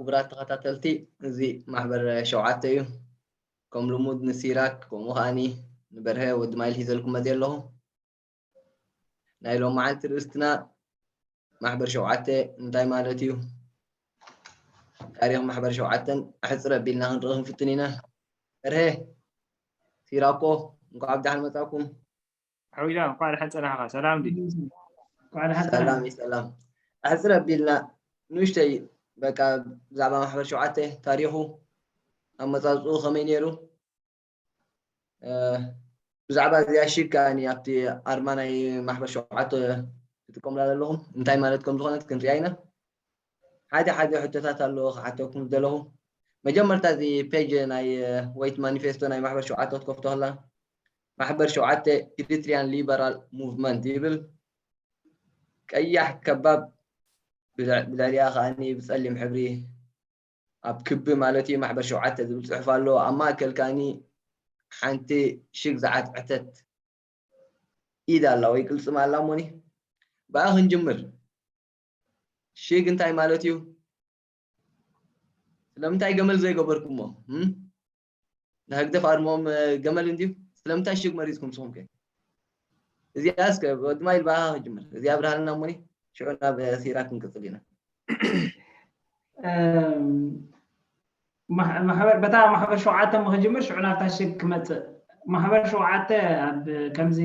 ክቡራት ተኸታተልቲ፣ እዚ ማሕበር ሸውዓተ እዩ። ከም ልሙድ ንሲራክ፣ ከምኡ ከዓኒ ንበርሀ ወዲ ማይል ሒዘልኩም መፅየ ኣለኹ። ናይ ሎማዓንቲ ርእስትና ማሕበር ሸውዓተ እንታይ ማለት እዩ? ታሪኽ ማሕበር ሸውዓተን ኣሕፅር ኣቢልና ክንርኢ ክንፍትን ኢና። በርሀ፣ ሲራኮ፣ እንኳዕ ብደሓን መፃኩም። ሓዊዛ፣ እንኳዕ ደሓን ፀናሕካ። ሰላም ድዩ? እንኳዕ ደሓን ሰላም እዩ፣ ሰላም። ኣሕፅር ኣቢልና ንእሽተይ በቃ ብዛዕባ ማሕበር ሸውዓተ ታሪኹ፣ ኣመፃፅኡ ከመይ ነይሩ፣ እ፣ ብዛዕባ እዚኣ ሽግ ከዓኒ ኣብቲ ኣርማ ናይ ማሕበር ሸውዓተ ትጥቀሙላ ዘለኹም እንታይ ማለት ከም ዝኾነት ክንሪኣ ኢና። ሓደ ሓደ ሕቶታት ኣለዎ ክሓተኩም ዝደለኹ። መጀመርታ እዚ ፔጅ ናይ ወይት ማኒፌስቶ ናይ ማሕበር ሸውዓተ ክትከፍቶ ከላ፣ ማሕበር ሸውዓተ ኤሪትሪያን ሊበራል ሙቭመንት ይብል። ቀያሕ ከባብ ብልዕ- ብልዕሊኣ ከዓኒ ብፀሊም ሕብሪ ኣብ ክቢ ማለት እዩ ማሕበር ሸውዓተ ዝብል ፅሑፍ ኣለዎ። ኣብ ማእከል ከዓኒ ሓንቲ ሽግ ዝዓትዐተት ኢድ ኣላ ወይ ቅልፅም ኣላ እሞኒ። ብኣ ክንጅምር። ሽግ እንታይ ማለት እዩ? ስለምንታይ ገመል ዘይገበርኩሞ? እም? ንህግደፍ ኣርሞም ገመል እንድዩ። ስለምንታይ ሽግ መሪፅኩም ንስኹም ከ? እዚኣ እስከ ወዲ ማይል ብኣኻ ክጅምር። እዚኣ ኣብርሃልና እሞኒ ሽዑ ናብ ሲራክ ክንቅፅል ኢና። እም፣ ማሕ- ማሕበር በታ ማሕበር ሸውዓተ ክጅምር ሽዑ ናብታ ሽግ ክመፅእ። ማሕበር ሸውዓተ ኣብ ከምዚ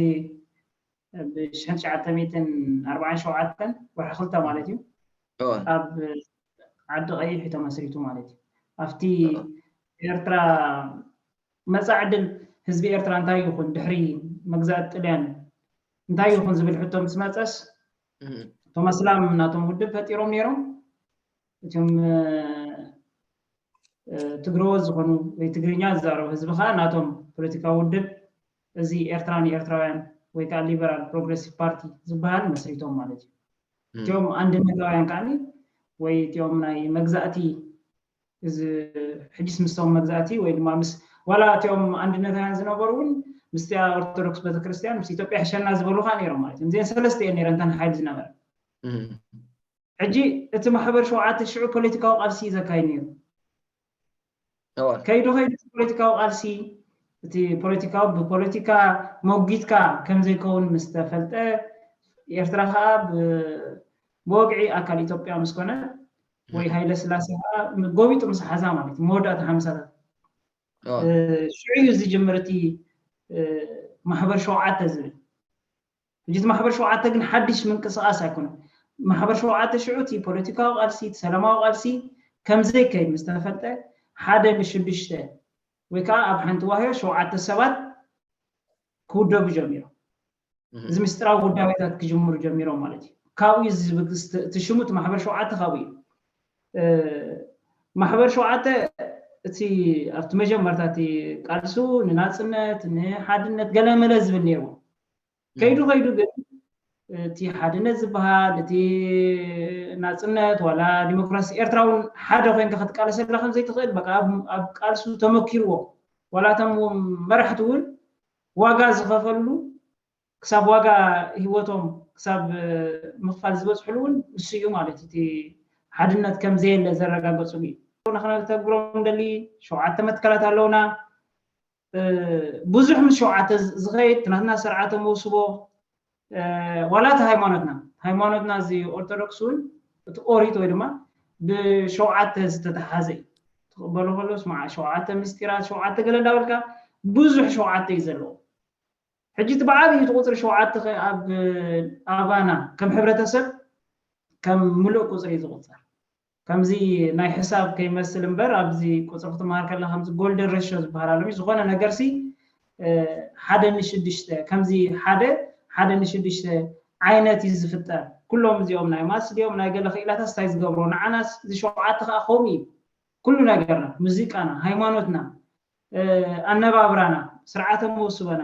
ብ ሽሕን ትሽዓተ ሚእትን ኣርባዓን ሸውዓተን ወርሒ ክልተ ማለት እዩ። እወ። ኣብ ዓዲ ቀይሕ እዩ ተመስሪቱ ማለት እዩ። ኣብቲ ኤርትራ መጻኢ ዕድል ህዝቢ ኤርትራ እንታይ ይኹን ድሕሪ መግዛእቲ ጥልያን እንታይ ይኹን ዝብል ሕቶ ምስ መጸስ እም። እቶም ኣስላም ናቶም ውድብ ፈጢሮም ነይሮም። እቶም ትግረዎት ዝኾኑ ወይ ትግርኛ ዝዛረቡ ህዝቢ ከዓ ናቶም ፖለቲካዊ ውድብ እዚ ኤርትራ ንኤርትራውያን ወይ ከዓ ሊበራል ፕሮግረሲቭ ፓርቲ ዝበሃል መስሪቶም ማለት እዩ። እቲኦም ኣንድነታውያን ከዓ ወይ እቲኦም ናይ መግዛእቲ እዚ ሕጅስ ምስቶም መግዛእቲ ወይ ድማ ምስ ዋላ እቲኦም ኣንድነታውያን ዝነበሩ እውን ምስቲያ ኦርቶዶክስ ቤተክርስትያን ምስ ኢትዮጵያ ሕሸና ዝበሉ ከዓ ነይሮም ማለት እዮም። እዚአን ሰለስተ እየን ነይረን እተን ሓይሊ ዝነበረ። ሕጂ እቲ ማሕበር ሸውዓተ ሽዑ ፖለቲካዊ ቃልሲ እዩ ዘካይድ ነይሩ። ከይዱ ከይዱ እቲ ፖለቲካዊ ቃልሲ እቲ ፖለቲካዊ ብፖለቲካ መጒትካ ከም ዘይከውን ምስ ተፈልጠ ኤርትራ ከዓ ብወግዒ ኣካል ኢትዮጵያ ምስ ኮነ ወይ ሃይለ ስላሴ ከዓ ጎቢጡ ምስ ሓዛ ማለት እዩ መወዳእታ ሓምሳታት ሽዑ እዩ ዝጅምር እቲ ማሕበር ሸውዓተ ዝብል። ሕጂ እቲ ማሕበር ሸውዓተ ግን ሓድሽ ምንቅስቃስ ኣይኮነን። ማሕበር ሸውዓተ ሽዑ እቲ ፖለቲካዊ ቃልሲ እቲ ሰላማዊ ቃልሲ ከምዘይከይድ ምስ ተፈልጠ ሓደ ንሽዱሽተ ወይ ከዓ ኣብ ሓንቲ ዋህዮ ሸውዓተ ሰባት ክውደቡ ጀሚሮም። እዚ ምስጢራዊ ውዳቤታት ክጅምሩ ጀሚሮም ማለት እዩ። ካብኡ እዩ እቲ ሽሙ እቲ ማሕበር ሸውዓተ ካብኡ እዩ። ማሕበር ሸውዓተ እቲ ኣብቲ መጀመርታ እቲ ቃልሱ ንናፅነት ንሓድነት ገለመለ ዝብል ነይርዎ። ከይዱ ከይዱ ግን እቲ ሓድነት ዝበሃል እቲ ናፅነት ዋላ ዲሞክራሲ ኤርትራ እውን ሓደ ኮይንካ ክትቃለሰላ ከም ዘይትኽእል በቃ ኣብ ቃልሱ ተመኪርዎ ዋላ እቶም መራሕቲ እውን ዋጋ ዝኸፈልሉ ክሳብ ዋጋ ህይወቶም ክሳብ ምኽፋል ዝበፅሕሉ እውን ንሱ እዩ ማለት እቲ ሓድነት ከም ዘየለ ዘረጋገፅሉ እዩ። ንክነተግብሮም ደሊ ሸውዓተ መትከላት ኣለውና። ብዙሕ ምስ ሸውዓተ ዝኸይድ ናትና ስርዓተ መውስቦ ዋላ እቲ ሃይማኖትና ሃይማኖትና እዚ ኦርቶዶክስ እውን እቲ ኦሪት ወይ ድማ ብሸውዓተ ዝተተሓዘ እዩ። ትቕበሎ ከሎ ስማዓ ሸውዓተ ምስጢራት ሸውዓተ ገለ እንዳበልካ ብዙሕ ሸውዓተ እዩ ዘለዎ። ሕጂ እቲ ብዓብዪ እቲ ቁፅሪ ሸውዓተ ኣባና ከም ሕብረተሰብ ከም ምሉእ ቁፅሪ እዩ ዝቁፀር። ከምዚ ናይ ሕሳብ ከይመስል እምበር ኣብዚ ቁፅሪ ክትመሃር ከላ ከምዚ ጎልደን ሬሾ ዝበሃል ኣሎ። ዝኾነ ነገርሲ ሓደ ንሽዱሽተ ከምዚ ሓደ ሓደ ንሽዱሽተ ዓይነት እዩ ዝፍጠር። ኩሎም እዚኦም ናይ ማትስ ድዮም ናይ ገለ ክኢላታት እንታይ ዝገብሮ ንዓናስ እዚ ሸውዓተ ከዓ ከምኡ እዩ። ኩሉ ነገርና፣ ሙዚቃና፣ ሃይማኖትና፣ ኣነባብራና፣ ስርዓተ መውስቦና፣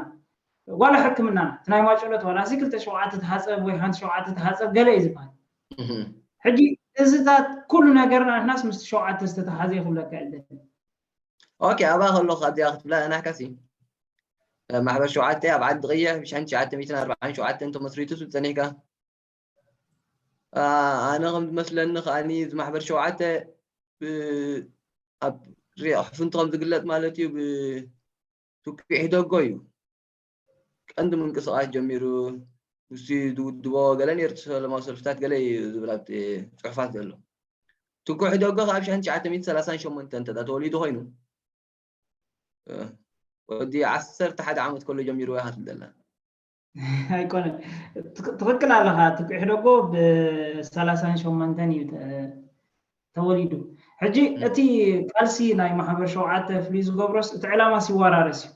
ዋላ ሕክምናና እቲ ናይ ማጨሎት ዋላ እዚ ክልተ ሸውዓተ ተሓፀብ ወይ ሓንቲ ሸውዓተ ተሓፀብ ገለ እዩ ዝበሃል። ሕጂ እዚታት ኩሉ ነገርና ንሕናስ ምስቲ ሸውዓተ ዝተተሓዘ ክብለካ እየ። ኦኬ፣ ኣብኣ ከለኹ ካብዚኣ ክትብላ ናሕካሲ ማሕበር ሸውዓተ ኣብ ዓዲ ቀይሕ ብሽሕን ትሽዓተ ሚእትን ኣርባዓን ሸውዓተን ተመስሪቱ ዝብል ጸኒሕካ። ኣነ ከም ዝመስለኒ ከዓኒ እዚ ማሕበር ሸውዓተ ብ- ኣብ ሪቕ ሕፍንትኦም ዝግለጽ ማለት እዩ። ብትኩ ኢሕደጎ እዩ ቀንዲ ምንቅስቃስ ጀሚሩ። ንሱ ዝውድቦ ገለ ነይሩ፣ ሰላማዊ ሰልፍታት ገለ እዩ ዝብል ኣብ ጽሑፋት ዘሎ። ትኩ ኢሕደጎ ካብ ሺሕ ትሽዓተ ሚእቲ ሰላሳን ሸሞንተን እንተ ተወሊዱ ኮይኑ፣ ወዲ ዓሰርተ ሓደ ዓመት ከሎ ጀሚሩ ኢኻ ትብል ዘላ። ኣይኮነን። ትክ- ትኽክል ኣለኻ። ትኩ ኢሕደጎ ብ ሰላሳን ሸሞንተን እዩ ተ- ተወሊዱ። ሕጂ እቲ ቃልሲ ናይ ማሕበር ሸውዓተ ፍሉይ ዝገብሮስ እቲ ዕላማ ሲወራረስ እዩ።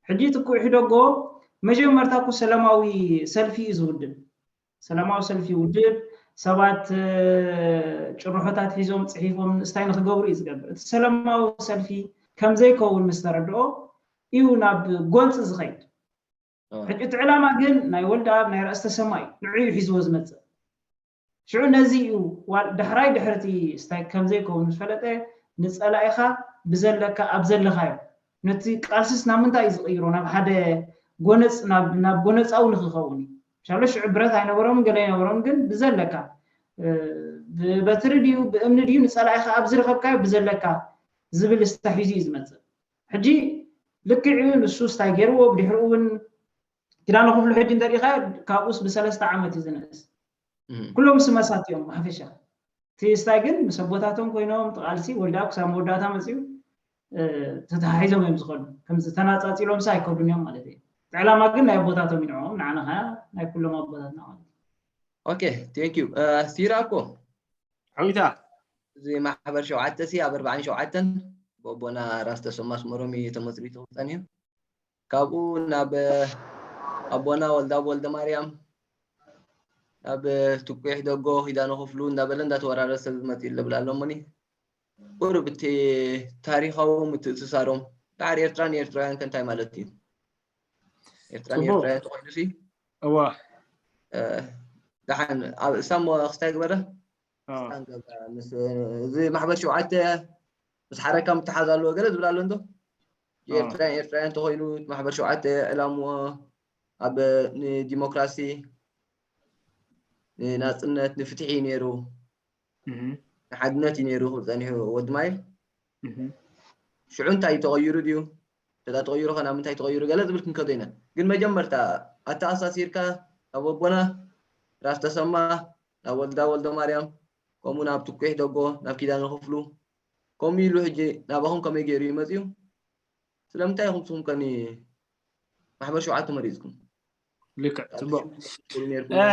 ሕጂ ትኩ ኢሕደጎ መጀመርታ እኮ ሰላማዊ ሰልፊ እዩ ዝውድብ። ሰላማዊ ሰልፊ ውድብ ሰባት እ፣ ጭርሖታት ሒዞም ጽሒፎም ንእስታይ ንክገብሩ እዩ ዝገብር። እቲ ሰላማዊ ሰልፊ ከምዘይከውን ምስ ተረድኦ እዩ ናብ ጎንፂ ዝኸይድ። ሕጂ እቲ ዕላማ ግን ናይ ወልደኣብ ናይ ራእሲ ተሰማ እዩ። ንዑ እዩ ሒዝዎ ዝመፅእ። ሽዑ ነዚ እዩ ዋል- ዳሕራይ ድሕርቲ ስታይ ከምዘይከውን ዝፈለጠ ንፀላኢኻ ብዘለካ ኣብ ዘለኻዮ ነቲ ቃልስስ ናብ ምንታይ እዩ ዝቕይሮ? ናብ ሓደ ጎነፅ ናብ ናብ ጎነፃዊ ንክኸውን እዩ። ሻሎ ሽዑ ብረት ኣይነበሮምን ገለ ኣይነበሮምን፣ ግን ብዘለካ እ፣ ብበትሪ ድዩ ብእምኒ ድዩ ንፀላኢኻ ኣብ ዝረኸብካዮ ብዘለካ ዝብል ስታ ሒዙ እዩ ዝመፅእ። ሕጂ ልክዕ እዩ ንሱ ስታይ ገይርዎ። ብድሕሪኡ እውን ኪዳነ ክፍሉ ሕጂ እንተሪኢኻ ካብኡስ ብሰለስተ ዓመት እዩ ዝንእስ። ኩሎም ስመሳት እዮም ብሓፈሻ። እቲ ስታይ ግን ምስ ኣቦታቶም ኮይኖም ተቃልሲ ወልዳ ክሳብ መወዳእታ መፅኡ እ፣ ተተሓሒዞም እዮም ዝኸዱ። ከምዚ ተናፃፂሎም ሳ ኣይከዱን እዮም ማለት እዩ። እቲ ዕላማ ግን ናይ ኣቦታቶም ይንዕኦም፣ ንዓና ኸዓ ናይ ኩሎም ኣቦታትና ማለት እዩ። ኦኬ፣ ቴንክ ዩ። ሲራኮ ሓዊታ እዚ ማሕበር ሸውዓተ ሲ ኣብ ኣርባዓን ሸውዓተን ብኣቦና ራስ ተሰማ ኣስመሮም እዩ ተመስሪቱ ጸኒሑ። ካብኡ ናብ ኣቦና ወልዳ ወልደ ማርያም፣ ናብ ትኩ ኢሕደጎ፣ ኪዳነ ክፍሉ እንዳበለ እንዳተወራረሰ ዝመጽእ ይብል ኣሎ እሞኒ፣ ቁሩብ እቲ ታሪኻዊ ምትእስሳሮም፣ ዳሕር ኤርትራ ንኤርትራውያን ከ እንታይ ማለት እዩ? ኤርትራ ጽቡቕ። ንኤርትራውያን ተኾይኑ ሲ እዋ እ፣ ደሓን ኣብ እሳሞ ክስታይ ግበረ ኣዎ። ስታን ገብረ ምስ እዚ ማሕበር ሸውዓተ ምስ ሓረካ ምትሓዝ ኣለዎ ገለ ዝብል ኣሎ እንዶ? ኣዎ። ኤርትራውያን ኤርትራውያን ተኾይኑ እቲ ማሕበር ሸውዓተ ዕላምዎ ኣብ ንዲሞክራሲ፣ ንናጽነት፣ ንፍትሒ እዩ ነይሩ፣ እህ። ንሓድነት እዩ ነይሩ ክብል ጸኒሑ ወዲ ማይል። እህ። ሽዑ እንታይ እዩ ተቐይሩ ድዩ? እንተ ተቐይሩ ኸ ናብ ምንታይ ተቐይሩ? ገለ ዝብል ክንከዶ ኢና። ግን መጀመርታ ኣተኣሳሲርካ ናብ ኣቦና ራስ ተሰማ፣ ናብ ወልዳ ወልደ ማርያም፣ ከምኡ ናብ ትኩ ኢሕደጎ፣ ናብ ኪዳነ ክፍሉ፣ ከምኡ ኢሉ ሕጂ ናባኹም ከመይ ገይሩ እዩ መጺኡ? ስለምንታይ ኢኹም ንስኹም ከ ማሕበር ሸውዓተ መሪጽኩም? ልክዕ፣ ጽቡቕ። ትብሉ ነይርኩም? እ፣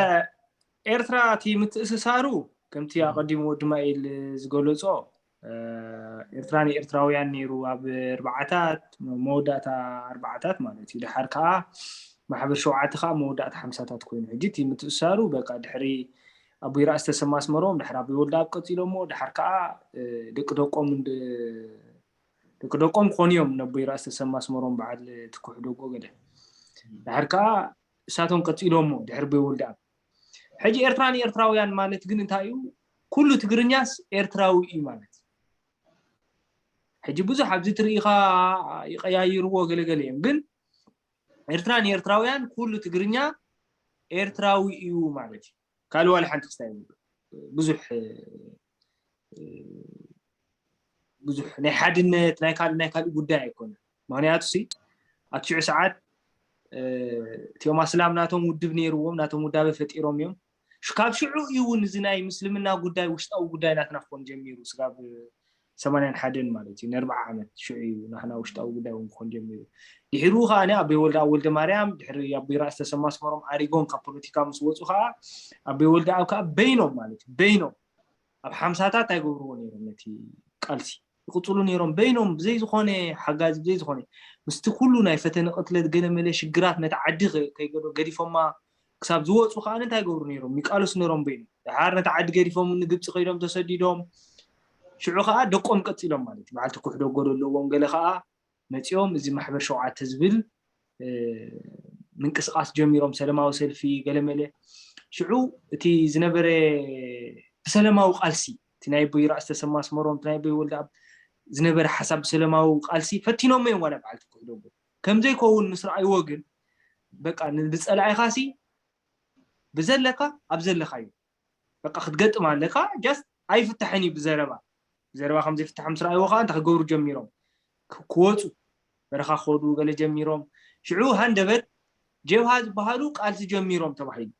ኤርትራ እቲ ምትእስሳሩ ከምቲ ኣቐዲሙ ወዲ ማይል ዝገለጾ፣ እ፣ ኤርትራ ንኤርትራውያን ነይሩ ኣብ ኣርባዓታት፣ መወዳእታ ኣርባዓታት ማለት እዩ። ድሓር ከኣ ማሕበር ሸውዓተ ከኣ መወዳእታ ሓምሳታት ኮይኑ፣ ሕጂ እቲ ምትእስሳሩ በቃ ድሕሪ ኣቦይ ራእሲ ተሰማ ኣስመሮም፣ ድሕሪ ኣቦይ ወልደኣብ ቀጺሎሞ፣ ድሓር ከኣ፣ እ፣ ደቂ ደቆም እንድ-፣ ደቂ ደቆም ክኾኑ እዮም ነቦይ ራእሲ ተሰማ ኣስመሮም በዓል ትኩ ኢሕደጎ ገለ። ድሓር ከኣ እሳቶም ቀጺሎሞ ድሕሪ ኣቦይ ወልደኣብ። ሕጂ ኤርትራ ንኤርትራውያን ማለት ግን እንታይ እዩ? ኩሉ ትግርኛስ ኤርትራዊ እዩ ማለት እዩ። ሕጂ ብዙሕ ኣብዚ ትርኢኻ ይቀያይርዎ ገለገለ እዮም፣ ግን ኤርትራ ንኤርትራውያን ኩሉ ትግርኛ ኤርትራዊ እዩ ማለት እዩ። ካልእ ዋላ ሓንቲ ክስታይ ብዙሕ፣ እ፣ ብዙሕ ናይ ሓድነት ናይ ካልእ ናይ ካልእ ጉዳይ ኣይኮነን። ምኽንያቱ ሲ ኣብ ሽዑ ሰዓት፣ እ፣ እቲኦም ኣስላም ናቶም ውድብ ነይርዎም፣ ናቶም ውዳበ ፈጢሮም እዮም። ሽ-፣ ካብ ሽዑ እዩ እውን እዚ ናይ ምስልምና ጉዳይ ውሽጣዊ ጉዳይ ናትና ክኾን ጀሚሩ። ስጋብ ሰማንያን ሓደን ማለት እዩ፣ ንኣርብዓ ዓመት ሽዑ እዩ ናትና ውሽጣዊ ጉዳይ እውን ክኾን ጀሚሩ። ድሕሩ ከኣ ኣቦይ ወልደ፣ ወልደ ማርያም፣ ድሕሪ ኣቦይ ራእሲ ተሰማ ኣስመሮም ኣሪጎም ካብ ፖለቲካ ምስ ወፁ ከኣ ኣቦይ ወልደኣብ ከኣ በይኖም ማለት እዩ፣ በይኖም ኣብ ሓምሳታት ኣይገብርዎ ነይሮም ነቲ ቃልሲ። ይቕጽሉ ነይሮም በይኖም ብዘይ ዝኾነ ሓጋዚ፣ ብዘይ ዝኾነ ምስቲ ኩሉ ናይ ፈተነ ቅትለት፣ ገለ መለ ሽግራት ነቲ ዓዲ ከ-፣ ከይገዶ ገዲፎማ ክሳብ ዝወፁ ከኣ እንታይ ይገብሩ ነይሮም? ይቃለሱ ነይሮም በይኖም። ድሓር ነቲ ዓዲ ገዲፎም ንግብፂ ከይዶም ተሰዲዶም። ሽዑ ከኣ ደቆም ቀጺሎም ማለት እዩ። በዓል ትኩ ኢሕደጎ ዘለዎም ገለ ከኣ መጺኦም እዚ ማሕበር ሸውዓተ ዝብል፣ እ፣ ምንቅስቃስ ጀሚሮም፣ ሰለማዊ ሰልፊ ገለ መለ። ሽዑ እቲ ዝነበረ ብሰለማዊ ቃልሲ፣ እቲ ናይ ኣቦይ ራእሲ ተሰማ ኣስመሮም፣ እቲ ናይ ኣቦይ ወልደኣብ ዝነበረ ሓሳብ ብሰለማዊ ቃልሲ ፈቲኖሞ እዮም ዋላ በዓል ትኩ ኢሕደጎ። ከም ዘይከውን ምስ ረኣይዎ ግን በቃ ን-፣ ንጸላኢኻሲ ብዘለካ ኣብ ዘለካዮ በቃ ክትገጥም ኣለካ። ጃስት ኣይፍታሕን እዩ ብዘረባ። ዘረባ ከም ዘይፍታሕ ምስ ረኣይዎ ከዓ እንታይ ክገብሩ ጀሚሮም? ክወፁ፣ በረኻ ክኸዱ ገለ ጀሚሮም። ሽዑ ሃንደበት ጀብሃ ዝበሃሉ ቃልሲ ጀሚሮም ተባሂሉ።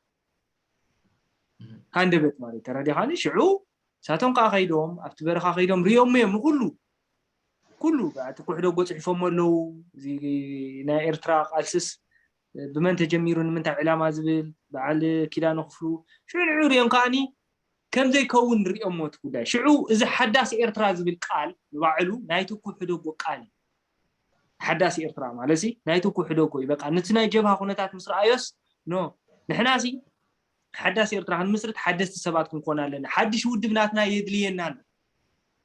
ሃንደበት ማለት ተረዲኻኒ። ሽዑ ንሳቶም ከዓ ከይዶም ኣብቲ በረኻ ከይዶም ሪኦሞ እዮም ንኩሉ ኩሉ እቲ ኩሕደጎ ፅሒፎም ኣለዉ። እዚ ናይ ኤርትራ ቃልስስ ብመን ተጀሚሩ ንምንታይ ዕላማ ዝብል በዓል ኪዳነ ክፍሉ ሽዑ ንዑ ሪኦም ከዓኒ ከም ዘይከውን ሪኦሞ እቲ ጉዳይ። ሽዑ እዚ ሓዳስ ኤርትራ ዝብል ቃል ንባዕሉ ናይቲ ኩሕደጎ ቃል እዩ። ሓዳስ ኤርትራ ማለት ሲ ናይቲ ኩሕደጎ እዩ። በቃ ነቲ ናይ ጀብሃ ኩነታት ምስ ረኣዮስ ኖ ንሕና ሲ ሓዳስ ኤርትራ ክንምስርት ሓደስቲ ሰባት ክንኮን ኣለና። ሓድሽ ውድብ ናትና የድልየና ኣሎ።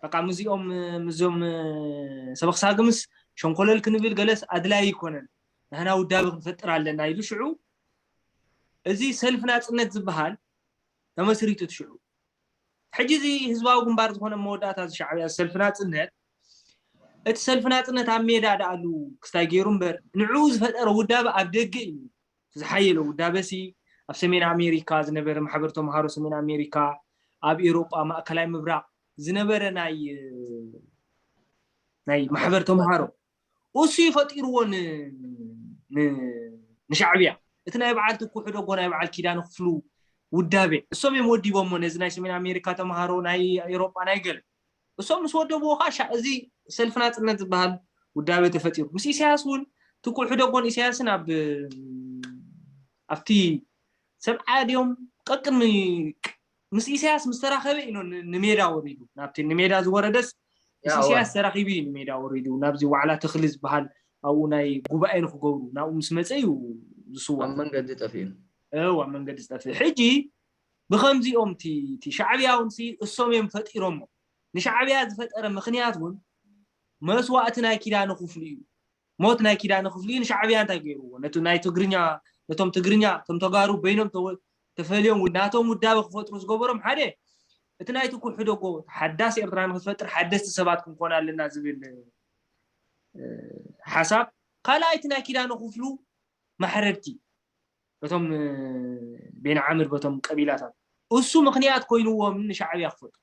በቃ ምስዚኦም ምስዞም ሰበኽሳግምስ ሸንኮለል ክንብል ገለስ ኣድላይ ኣይኮነን። ንሕና ውዳበ ክንፈጥር ኣለና ኢሉ ሽዑ እዚ ሰልፊ ናጽነት ዝበሃል ተመስሪቱ እቲ ሽዑ። ሕጂ እዚ ህዝባዊ ግንባር ዝኾነ መወዳእታ እዚ ሻዕብያ ሰልፊ ናጽነት እቲ ሰልፊ ናጽነት ኣብ ሜዳ ደኣሉ ክስታይ ገይሩ እምበር ንዕኡ ዝፈጠረ ውዳበ ኣብ ደገ እዩ። ዝሓየለ ውዳበ ሲ ኣብ ሰሜን ኣሜሪካ ዝነበረ ማሕበር ተምሃሮ ሰሜን ኣሜሪካ ኣብ ኤሮጳ ማእከላይ ምብራቕ ዝነበረ ናይ ናይ ማሕበር ተምሃሮ እሱ እዩ ፈጢርዎ ን- ን- ንሻዕብያ እቲ ናይ በዓል ትኩ ሕደጎ ናይ በዓል ኪዳነ ክፍሉ ውዳቤ እሶም እዮም ወዲቦሞ ነዚ ናይ ሰሜን ኣሜሪካ ተምሃሮ ናይ ኤሮጳ ናይ ገለ እሶም ምስ ወደብዎ ከዓ ሻ- እዚ ሰልፊ ናፅነት ዝበሃል ውዳቤ ተፈጢሩ ምስ ኢሳያስ እውን ትኩ ሕደጎን ኢሳያስን ኣብ ኣብቲ ሰብዓ ድዮም ቀቅድሚ ምስ ኢሳያስ ምስ ተራኸበ እዩ ን- ንሜዳ ወሪዱ ናብቲ ንሜዳ ዝወረደስ ምስ ያው ኢሳያስ ተራኺቡ እዩ ንሜዳ ወሪዱ ናብዚ ዋዕላ ተኽሊ ዝበሃል ኣብኡ ናይ ጉባኤ ንክገብሩ ናብኡ ምስ መፀ እዩ ዝስዋ ኣብ መንገዲ ጠፊኡ እው ኣብ መንገዲ ዝጠፍእ ሕጂ ብከምዚኦም እቲ እቲ ሻዕብያ እውን ሲ እሶም እዮም ፈጢሮሞ ንሻዕብያ ዝፈጠረ ምክንያት እውን መስዋእቲ ናይ ኪዳነ ክፍሉ እዩ ሞት ናይ ኪዳነ ክፍሉ እዩ ንሻዕብያ እንታይ ገይርዎ ነቲ ናይ ትግርኛ ነቶም ትግርኛ እቶም ተጋሩ በይኖም ተወ- ተፈልዮም ውድ- ናቶም ውዳበ ክፈጥሩ ዝገበሮም ሓደ እቲ ናይ ትኩ ሕደጎ ሓዳስ ኤርትራ ንክትፈጥር ሓደስቲ ሰባት ክንኮን ኣለና ዝብል እ፣ ሓሳብ ካልኣይቲ ናይ ኪዳነ ክፍሉ ማሕረድቲ በቶም እ፣ ቤን ዓምር በቶም ቀቢላታት እሱ ምክንያት ኮይንዎም ንሻዕብያ ክፈጥሩ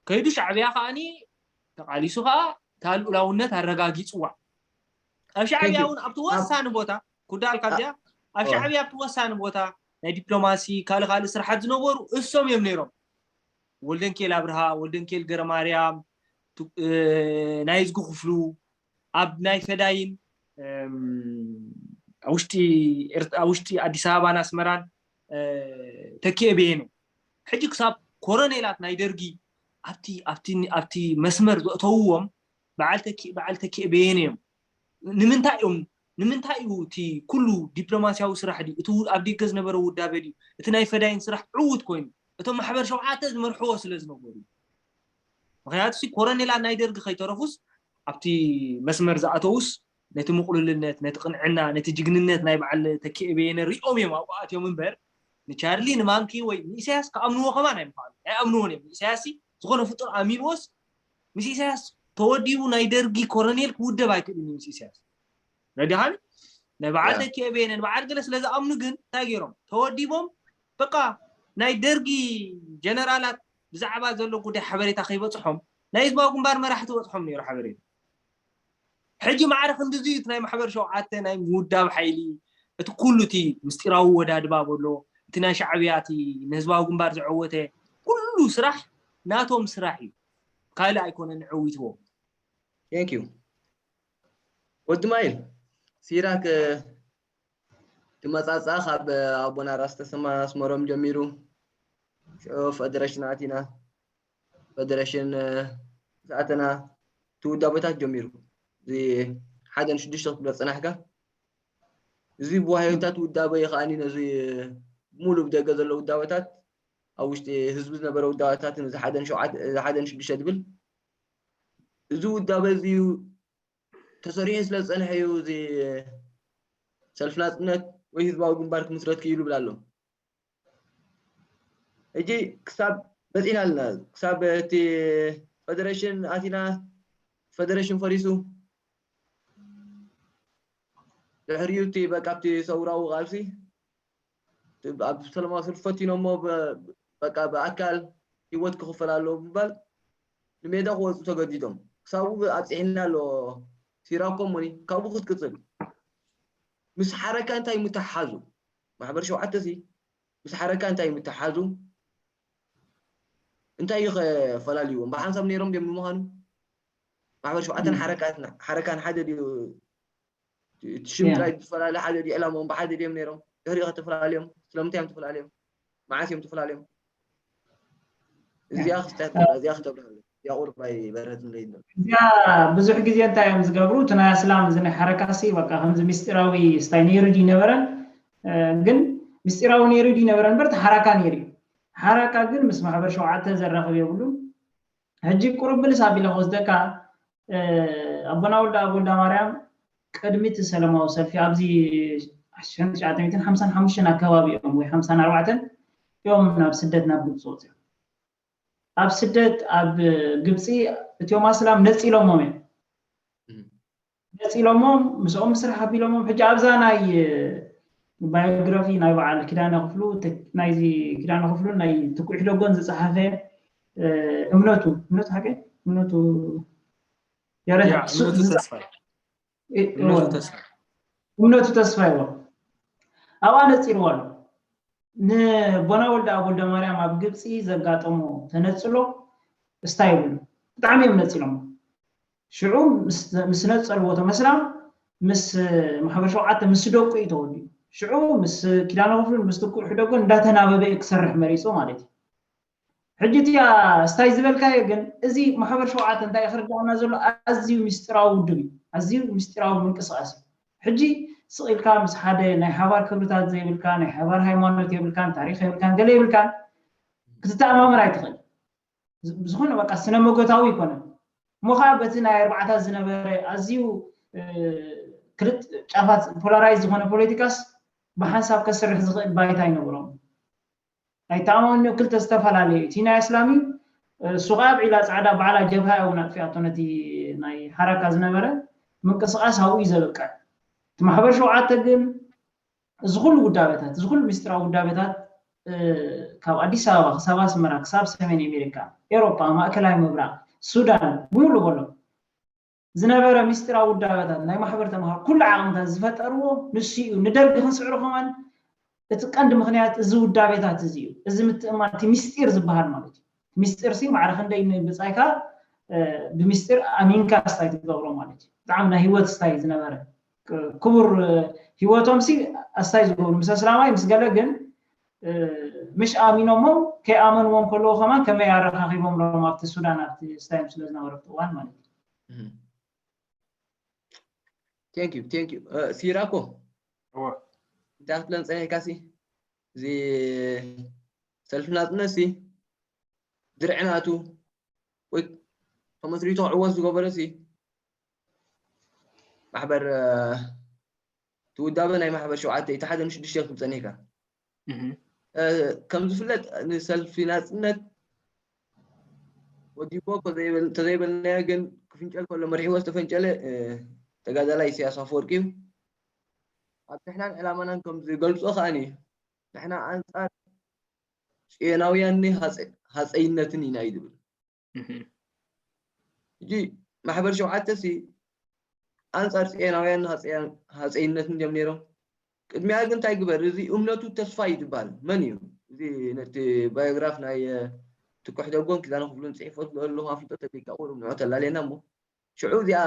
ከይዱ ሻዕብያ ከዓኒ ተቃሊሱ ከዓ እታ ልኡላውነት ኣረጋጊፅዋ ኣብ ሻዕብያ እውን ኣብቲ ወሳኒ ቦታ ኩዳልካ እዚኣ ኣብ ሻዕብያ ኣብቲ ወሳኒ ቦታ ናይ ዲፕሎማሲ ካልእ ካልእ ስራሓት ዝነበሩ እሶም እዮም ነይሮም ወልደንኬል ኣብርሃ ወልደንኬል ገረማርያም ቱ- እ፣ ናይ ዝጉ ክፍሉ ኣብ ናይ ፈዳይን እም፣ ኣብ ውሽጢ ኤርት- ኣብ ውሽጢ ኣዲስ ኣበባን ኣስመራን እ፣ ተኪኤ በየነ ሕጂ ክሳብ ኮረኔላት ናይ ደርጊ ኣብቲ ኣብቲ ኣብቲ መስመር ዘእተውዎም በዓል ተኪ በዓል ተኪኤ በየነ እዮም ንምንታይ እዮም ንምንታይ እዩ እቲ ኩሉ ዲፕሎማሲያዊ ስራሕ ድዩ እቲ ኣብ ደገ ዝነበረ ውዳበ ድዩ እቲ ናይ ፈዳይን ስራሕ ዕውት ኮይኑ እቶም ማሕበር ሸውዓተ ዝመርሕዎ ስለ ዝነበሩ ምክንያቱ ሲ ኮረኔላት ናይ ደርጊ ከይተረፉስ ኣብቲ መስመር ዝኣተውስ ነቲ ምቁልልነት ነቲ ቅንዕና ነቲ ጅግንነት ናይ በዓል ተኪኤ በየነ ሪኦም እዮም ኣብኡ ኣትዮም እምበር ንቻርሊ ንማንኪ ወይ ንኢሳያስ ክኣምንዎ ከማን ኣይምክኣሉ ኣይኣምንዎን እዮም ንኢሳያስ ሲ ዝኾነ ፍጡር ኣሚንዎስ ምስ ኢሳያስ ተወዲቡ ናይ ደርጊ ኮረኔል ክውደብ ኣይክእልን እዩ ምስ ኢሳያስ ረዲኻኒ ናይ በዓል ተኪኤ በየነ ንበዓል ገለ ስለ ዝኣምኑ ግን እንታይ ገይሮም ተወዲቦም በቃ ናይ ደርጊ ጀነራላት ብዛዕባ ዘሎ ጉዳይ ሓበሬታ ከይበፅሖም ናይ ህዝባዊ ግንባር መራሕቲ በፅሖም ነይሩ ሓበሬታ ሕጂ ማዕረ ክንድዚ እቲ ናይ ማሕበር ሸውዓተ ናይ ምውዳብ ሓይሊ እቲ ኩሉ እቲ ምስጢራዊ ወዳድባ በሎ እቲ ናይ ሻዕብያ እቲ ንህዝባዊ ግንባር ዘዐወተ ኩሉ ስራሕ ናቶም ስራሕ እዩ ካልእ ኣይኮነን ዕዊትዎም Thank you ወዲ ማይል ሲራክ ትመጻጻ ካብ ኣቦና ራስ ተሰማ ኣስመሮም ጀሚሩ ሽዑ ፈደረሽን ኣቲና ፈደረሽን ዝኣተና ትውዳቦታት ጀሚሩ እዚ ሓደ ንሽዱሽተ ክትብሎ ዝጸናሕካ እዚ ብዋህዮታት ውዳበ ይኸኣኒ ነዚ ሙሉ ብደገ ዘሎ ውዳበታት ኣብ ውሽጢ ህዝቢ ዝነበረ ውዳበታት እዚ ሓደን ሸውዓተ እዚ ሓደን ሽዱሽተ ዝብል እዚ ውዳበ እዚ ተሰሪዑ ስለ ዝጸንሐ እዩ እዚ ሰልፊ ናጽነት ወይ ህዝባዊ ግንባር ክምስረት ክኢሉ ይብል ኣሎ ሕጂ ክሳብ በጺና ኣለና ክሳብ እቲ ፈደረሽን ኣቲና ፈደረሽን ፈሪሱ ድሕሪኡ እቲ በቃ ኣብቲ ሰውራዊ ቃልሲ ኣብ ሰለማዊ ሰልፊ ፈቲኖሞ በቃ ብኣካል ህይወት ክኽፈል ኣለዎ ብምባል ንሜዳ ክወፁ ተገዲዶም። ክሳቡ ኣብፅሒና ኣሎ። ሲራኮ ሞኒ ካብኡ ክትቅፅል። ምስ ሓረካ እንታይ ምትሓዙ? ማሕበር ሸውዓተ ሲ ምስ ሓረካ እንታይ ምትሓዙ? እንታይ እዩ ከፈላልይዎም? ብሓንሳብ ነይሮም ድዮም ንምዃኑ? ማሕበር ሸውዓተን ሓረካን ሓደ ድዩ? እቲ ሽም ጥራይ ዝፈላለ ሓደ ድዩ? ዕላማኦም ብሓደ ድዮም ነይሮም? ድሕሪኡ ከተፈላለዮም? ስለምንታይ እዮም ተፈላለዮም? መዓስ እዮም ተፈላለዮም? እዚኣ ክስተት እዚኣ ክተብርሃሉ። ያቑርባይ በረትን ለይድለም። እዚኣ ብዙሕ ግዜ እንታይ እዮም ዝገብሩ? እቲ ናይ ኣስላም እዚ ናይ ሓረካሲ በቃ ከምዚ ምስጢራዊ ስታይ ነይሩ ድዩ ነበረን? ግን ምስጢራዊ ነይሩ ድዩ ነበረን? እምበር እቲ ሓራካ ነይሩ እዩ። ሓራካ ግን ምስ ማሕበር ሸውዓተ ዘራኽብ የብሉን። ሕጂ ቁሩብ ምልስ ኣቢለ ክወስደካ፣ ኣቦና ወልደ ኣብ ወልዳ ማርያም ቅድሚ እቲ ሰለማዊ ሰልፊ ኣብዚ ሽሕን ትሽዓተ ሚእትን ሓምሳን ሓሙሽተን ኣካባቢ እዮም ወይ ሓምሳን ኣርባዕተን እዮም ናብ ስደት ናብ ግብፂ ወፅኦም። ኣብ ስደት ኣብ ግብፂ እቲኦም ኣስላም ነፂሎሞም እዮም። ነፂሎሞም ምስኦም ምስራሕ ኣቢሎሞም። ሕጂ ኣብዛ ናይ ባዮግራፊ ናይ በዓል ኪዳነ ክፍሉ ናይዚ ኪዳነ ክፍሉ ናይ ትኩዕ ደጎን ዝፀሓፈ እምነቱ እምነቱ ሓቂ እምነቱ ያረት እምነቱ ተስፋይ እምነቱ ተስፋይ እምነቱ ተስፋይ ዎ ኣብኣ ነፂርዎ ኣሎ። ንቦና ወልደ ኣብ ወልደ ማርያም ኣብ ግብፂ ዘጋጠሞ ተነፅሎ እስታይ ይብሉ ብጣዕሚ እዮም ነፂሎም። ሽዑ ምስ ነፀልዎ ተመስላ ምስ ማሕበር ሸውዓተ ምስ ደቁ እዩ ተወዲኡ። ሽዑ ምስ ኪዳነ ክፍሉን ምስ ትኩዕ ሕደጎን እንዳተናበበ እዩ ክሰርሕ መሪፁ ማለት እዩ። ሕጂ እቲኣ እስታይ ዝበልካዮ ግን እዚ ማሕበር ሸውዓተ እንታይ ክርዳእና ዘሎ ኣዝዩ ምስጢራዊ ውድብ እዩ። ኣዝዩ ምስጢራዊ ምንቅስቃስ እዩ። ሕጂ ስቕ ኢልካ ምስ ሓደ ናይ ሓባር ክብርታት ዘይብልካ ናይ ሓባር ሃይማኖት የብልካን ታሪክ የብልካን ገለ የብልካን ክትተኣማመን ኣይትኽእል። ዝኾነ በቃ ስነ መጎታዊ ይኮነ እሞ ከዓ በቲ ናይ ኣርባዕታት ዝነበረ ኣዝዩ ክልጥ ጫፋት ፖላራይዝ ዝኾነ ፖለቲካስ ብሓንሳብ ከስርሕ ዝኽእል ባይታ ኣይነበሮም። ኣይተኣማመንዮ ክልተ ዝተፈላለየ እቲ ናይ እስላም እዩ። እሱ ከዓ ኣብ ዒላ ፃዕዳ ባዕላ ጀብሃ እውን ኣጥፊኣቶ ነቲ ናይ ሓራካ ዝነበረ ምንቅስቃስ ኣብኡ እዩ ዘበቅዕ። እቲ ማሕበር ሸውዓተ ግን እዚ ኩሉ ውዳበታት እዚ ኩሉ ምስጢራዊ ውዳበታት ካብ ኣዲስ ኣበባ ክሳብ ኣስመራ ክሳብ ሰሜን ኣሜሪካ ኤሮጳ ማእከላይ ምብራቕ ሱዳን ብምሉ በሎ ዝነበረ ምስጢራዊ ውዳበታት ናይ ማሕበር ተምሃሮ ኩሉ ዓቕምታት ዝፈጠርዎ ንሱ እዩ። ንደርጊ ክንስዕሮ ከማን እቲ ቀንዲ ምክንያት እዚ ውዳቤታት እዚ እዩ። እዚ ምትእምማን እቲ ምስጢር ዝበሃል ማለት እዩ። ምስጢር ሲ ማዕረ ክንደይ ንብጻይካ ብምስጢር ኣሚንካ ስታይ ትገብሮ ማለት እዩ። ብጣዕሚ ናይ ህይወት ስታይ ዝነበረ ክቡር ህይወቶም ሲ ኣስታይ ዝገብሩ ምስ ኣስላማይ ምስ ገለ ግን ምሽ ኣሚኖሞም ከይኣመንዎም ከለዉ ከማን ከመይ ኣረኻኺቦም ሎም ኣብቲ ሱዳን ኣብቲ ስታይም ስለ ዝነበረ ኣብቲ እዋን ማለት እዩ። Thank you, thank you. ሲራኮ እንታይ ክትብለን ፀኒሕካ ሲ እዚ ሰልፊ ናፅነት ሲ ድርዒ ናቱ ወይ ተመስሪቶ ክዕወት ዝገበረ ሲ ማሕበር ትውዳበ ናይ ማሕበር ሸውዓተ እቲ ሓደ ንሽዱሽተ ክትብል ፀኒሕካ ከም ዝፍለጥ ንሰልፊ ናፅነት ወዲቦ ተዘይበልናዮ ግን ክፍንጨል ከሎ መሪሕዎ ዝተፈንጨለ ተጋዳላይ ኢሳያስ ኣፈወርቂ እዩ። ኣብ ንሕናን ዕላማናን ከም ዝገልፆ ከዓኒ ንሕና ኣንፃር ፅዮናውያን ሃፀይነትን ኢና እዩ ዝብል። ሕጂ ማሕበር ሸውዓተ ሲ ኣንፃር ፅዮናውያን ሃፀይነትን እዮም ነይሮም። ቅድሚያ ግን እንታይ ግበር እዚ እምነቱ ተስፋ እዩ ዝበሃል መን እዩ እዚ ነቲ ባዮግራፍ ናይ ትኩሕ ደጎን ኪዳነ ክፍሉን ፅሒፎ ዝለለኹ ኣፍልጦ ተደይካ ቁሩብ ንዑ ተላለየና እሞ ሽዑ እዚኣ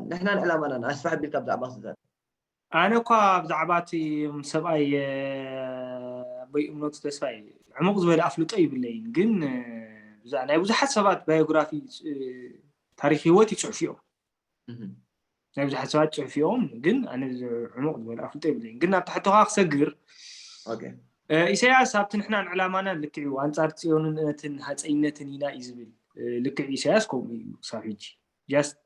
ንሕናን ዕላማናን ኣስፋሕ ቢልካ ብዛዕባ ክዛረብ ኣነ እኳ ብዛዕባ እቲ ሰብኣይ ኣቦይ እምነቱ ተስፋይ ዕሙቕ ዝበለ ኣፍልጦ ይብለይን ግን ናይ ብዙሓት ሰባት ባዮግራፊ ታሪክ ህይወት ይፅሑፍ እዮም ናይ ብዙሓት ሰባት ፅሑፍ እዮም ግን ኣነ ዕሙቕ ዝበለ ኣፍልጦ ይብለይን ግን ናብ ትሕቶኻ ክሰግር ኢሳያስ ኣብቲ ንሕናን ዕላማናን ልክዕ እዩ ኣንፃር ፅዮንነትን ሃፀይነትን ኢና እዩ ዝብል ልክዕ ኢሳያስ ከምኡ እዩ ክሳብ ሕጂ ጃስት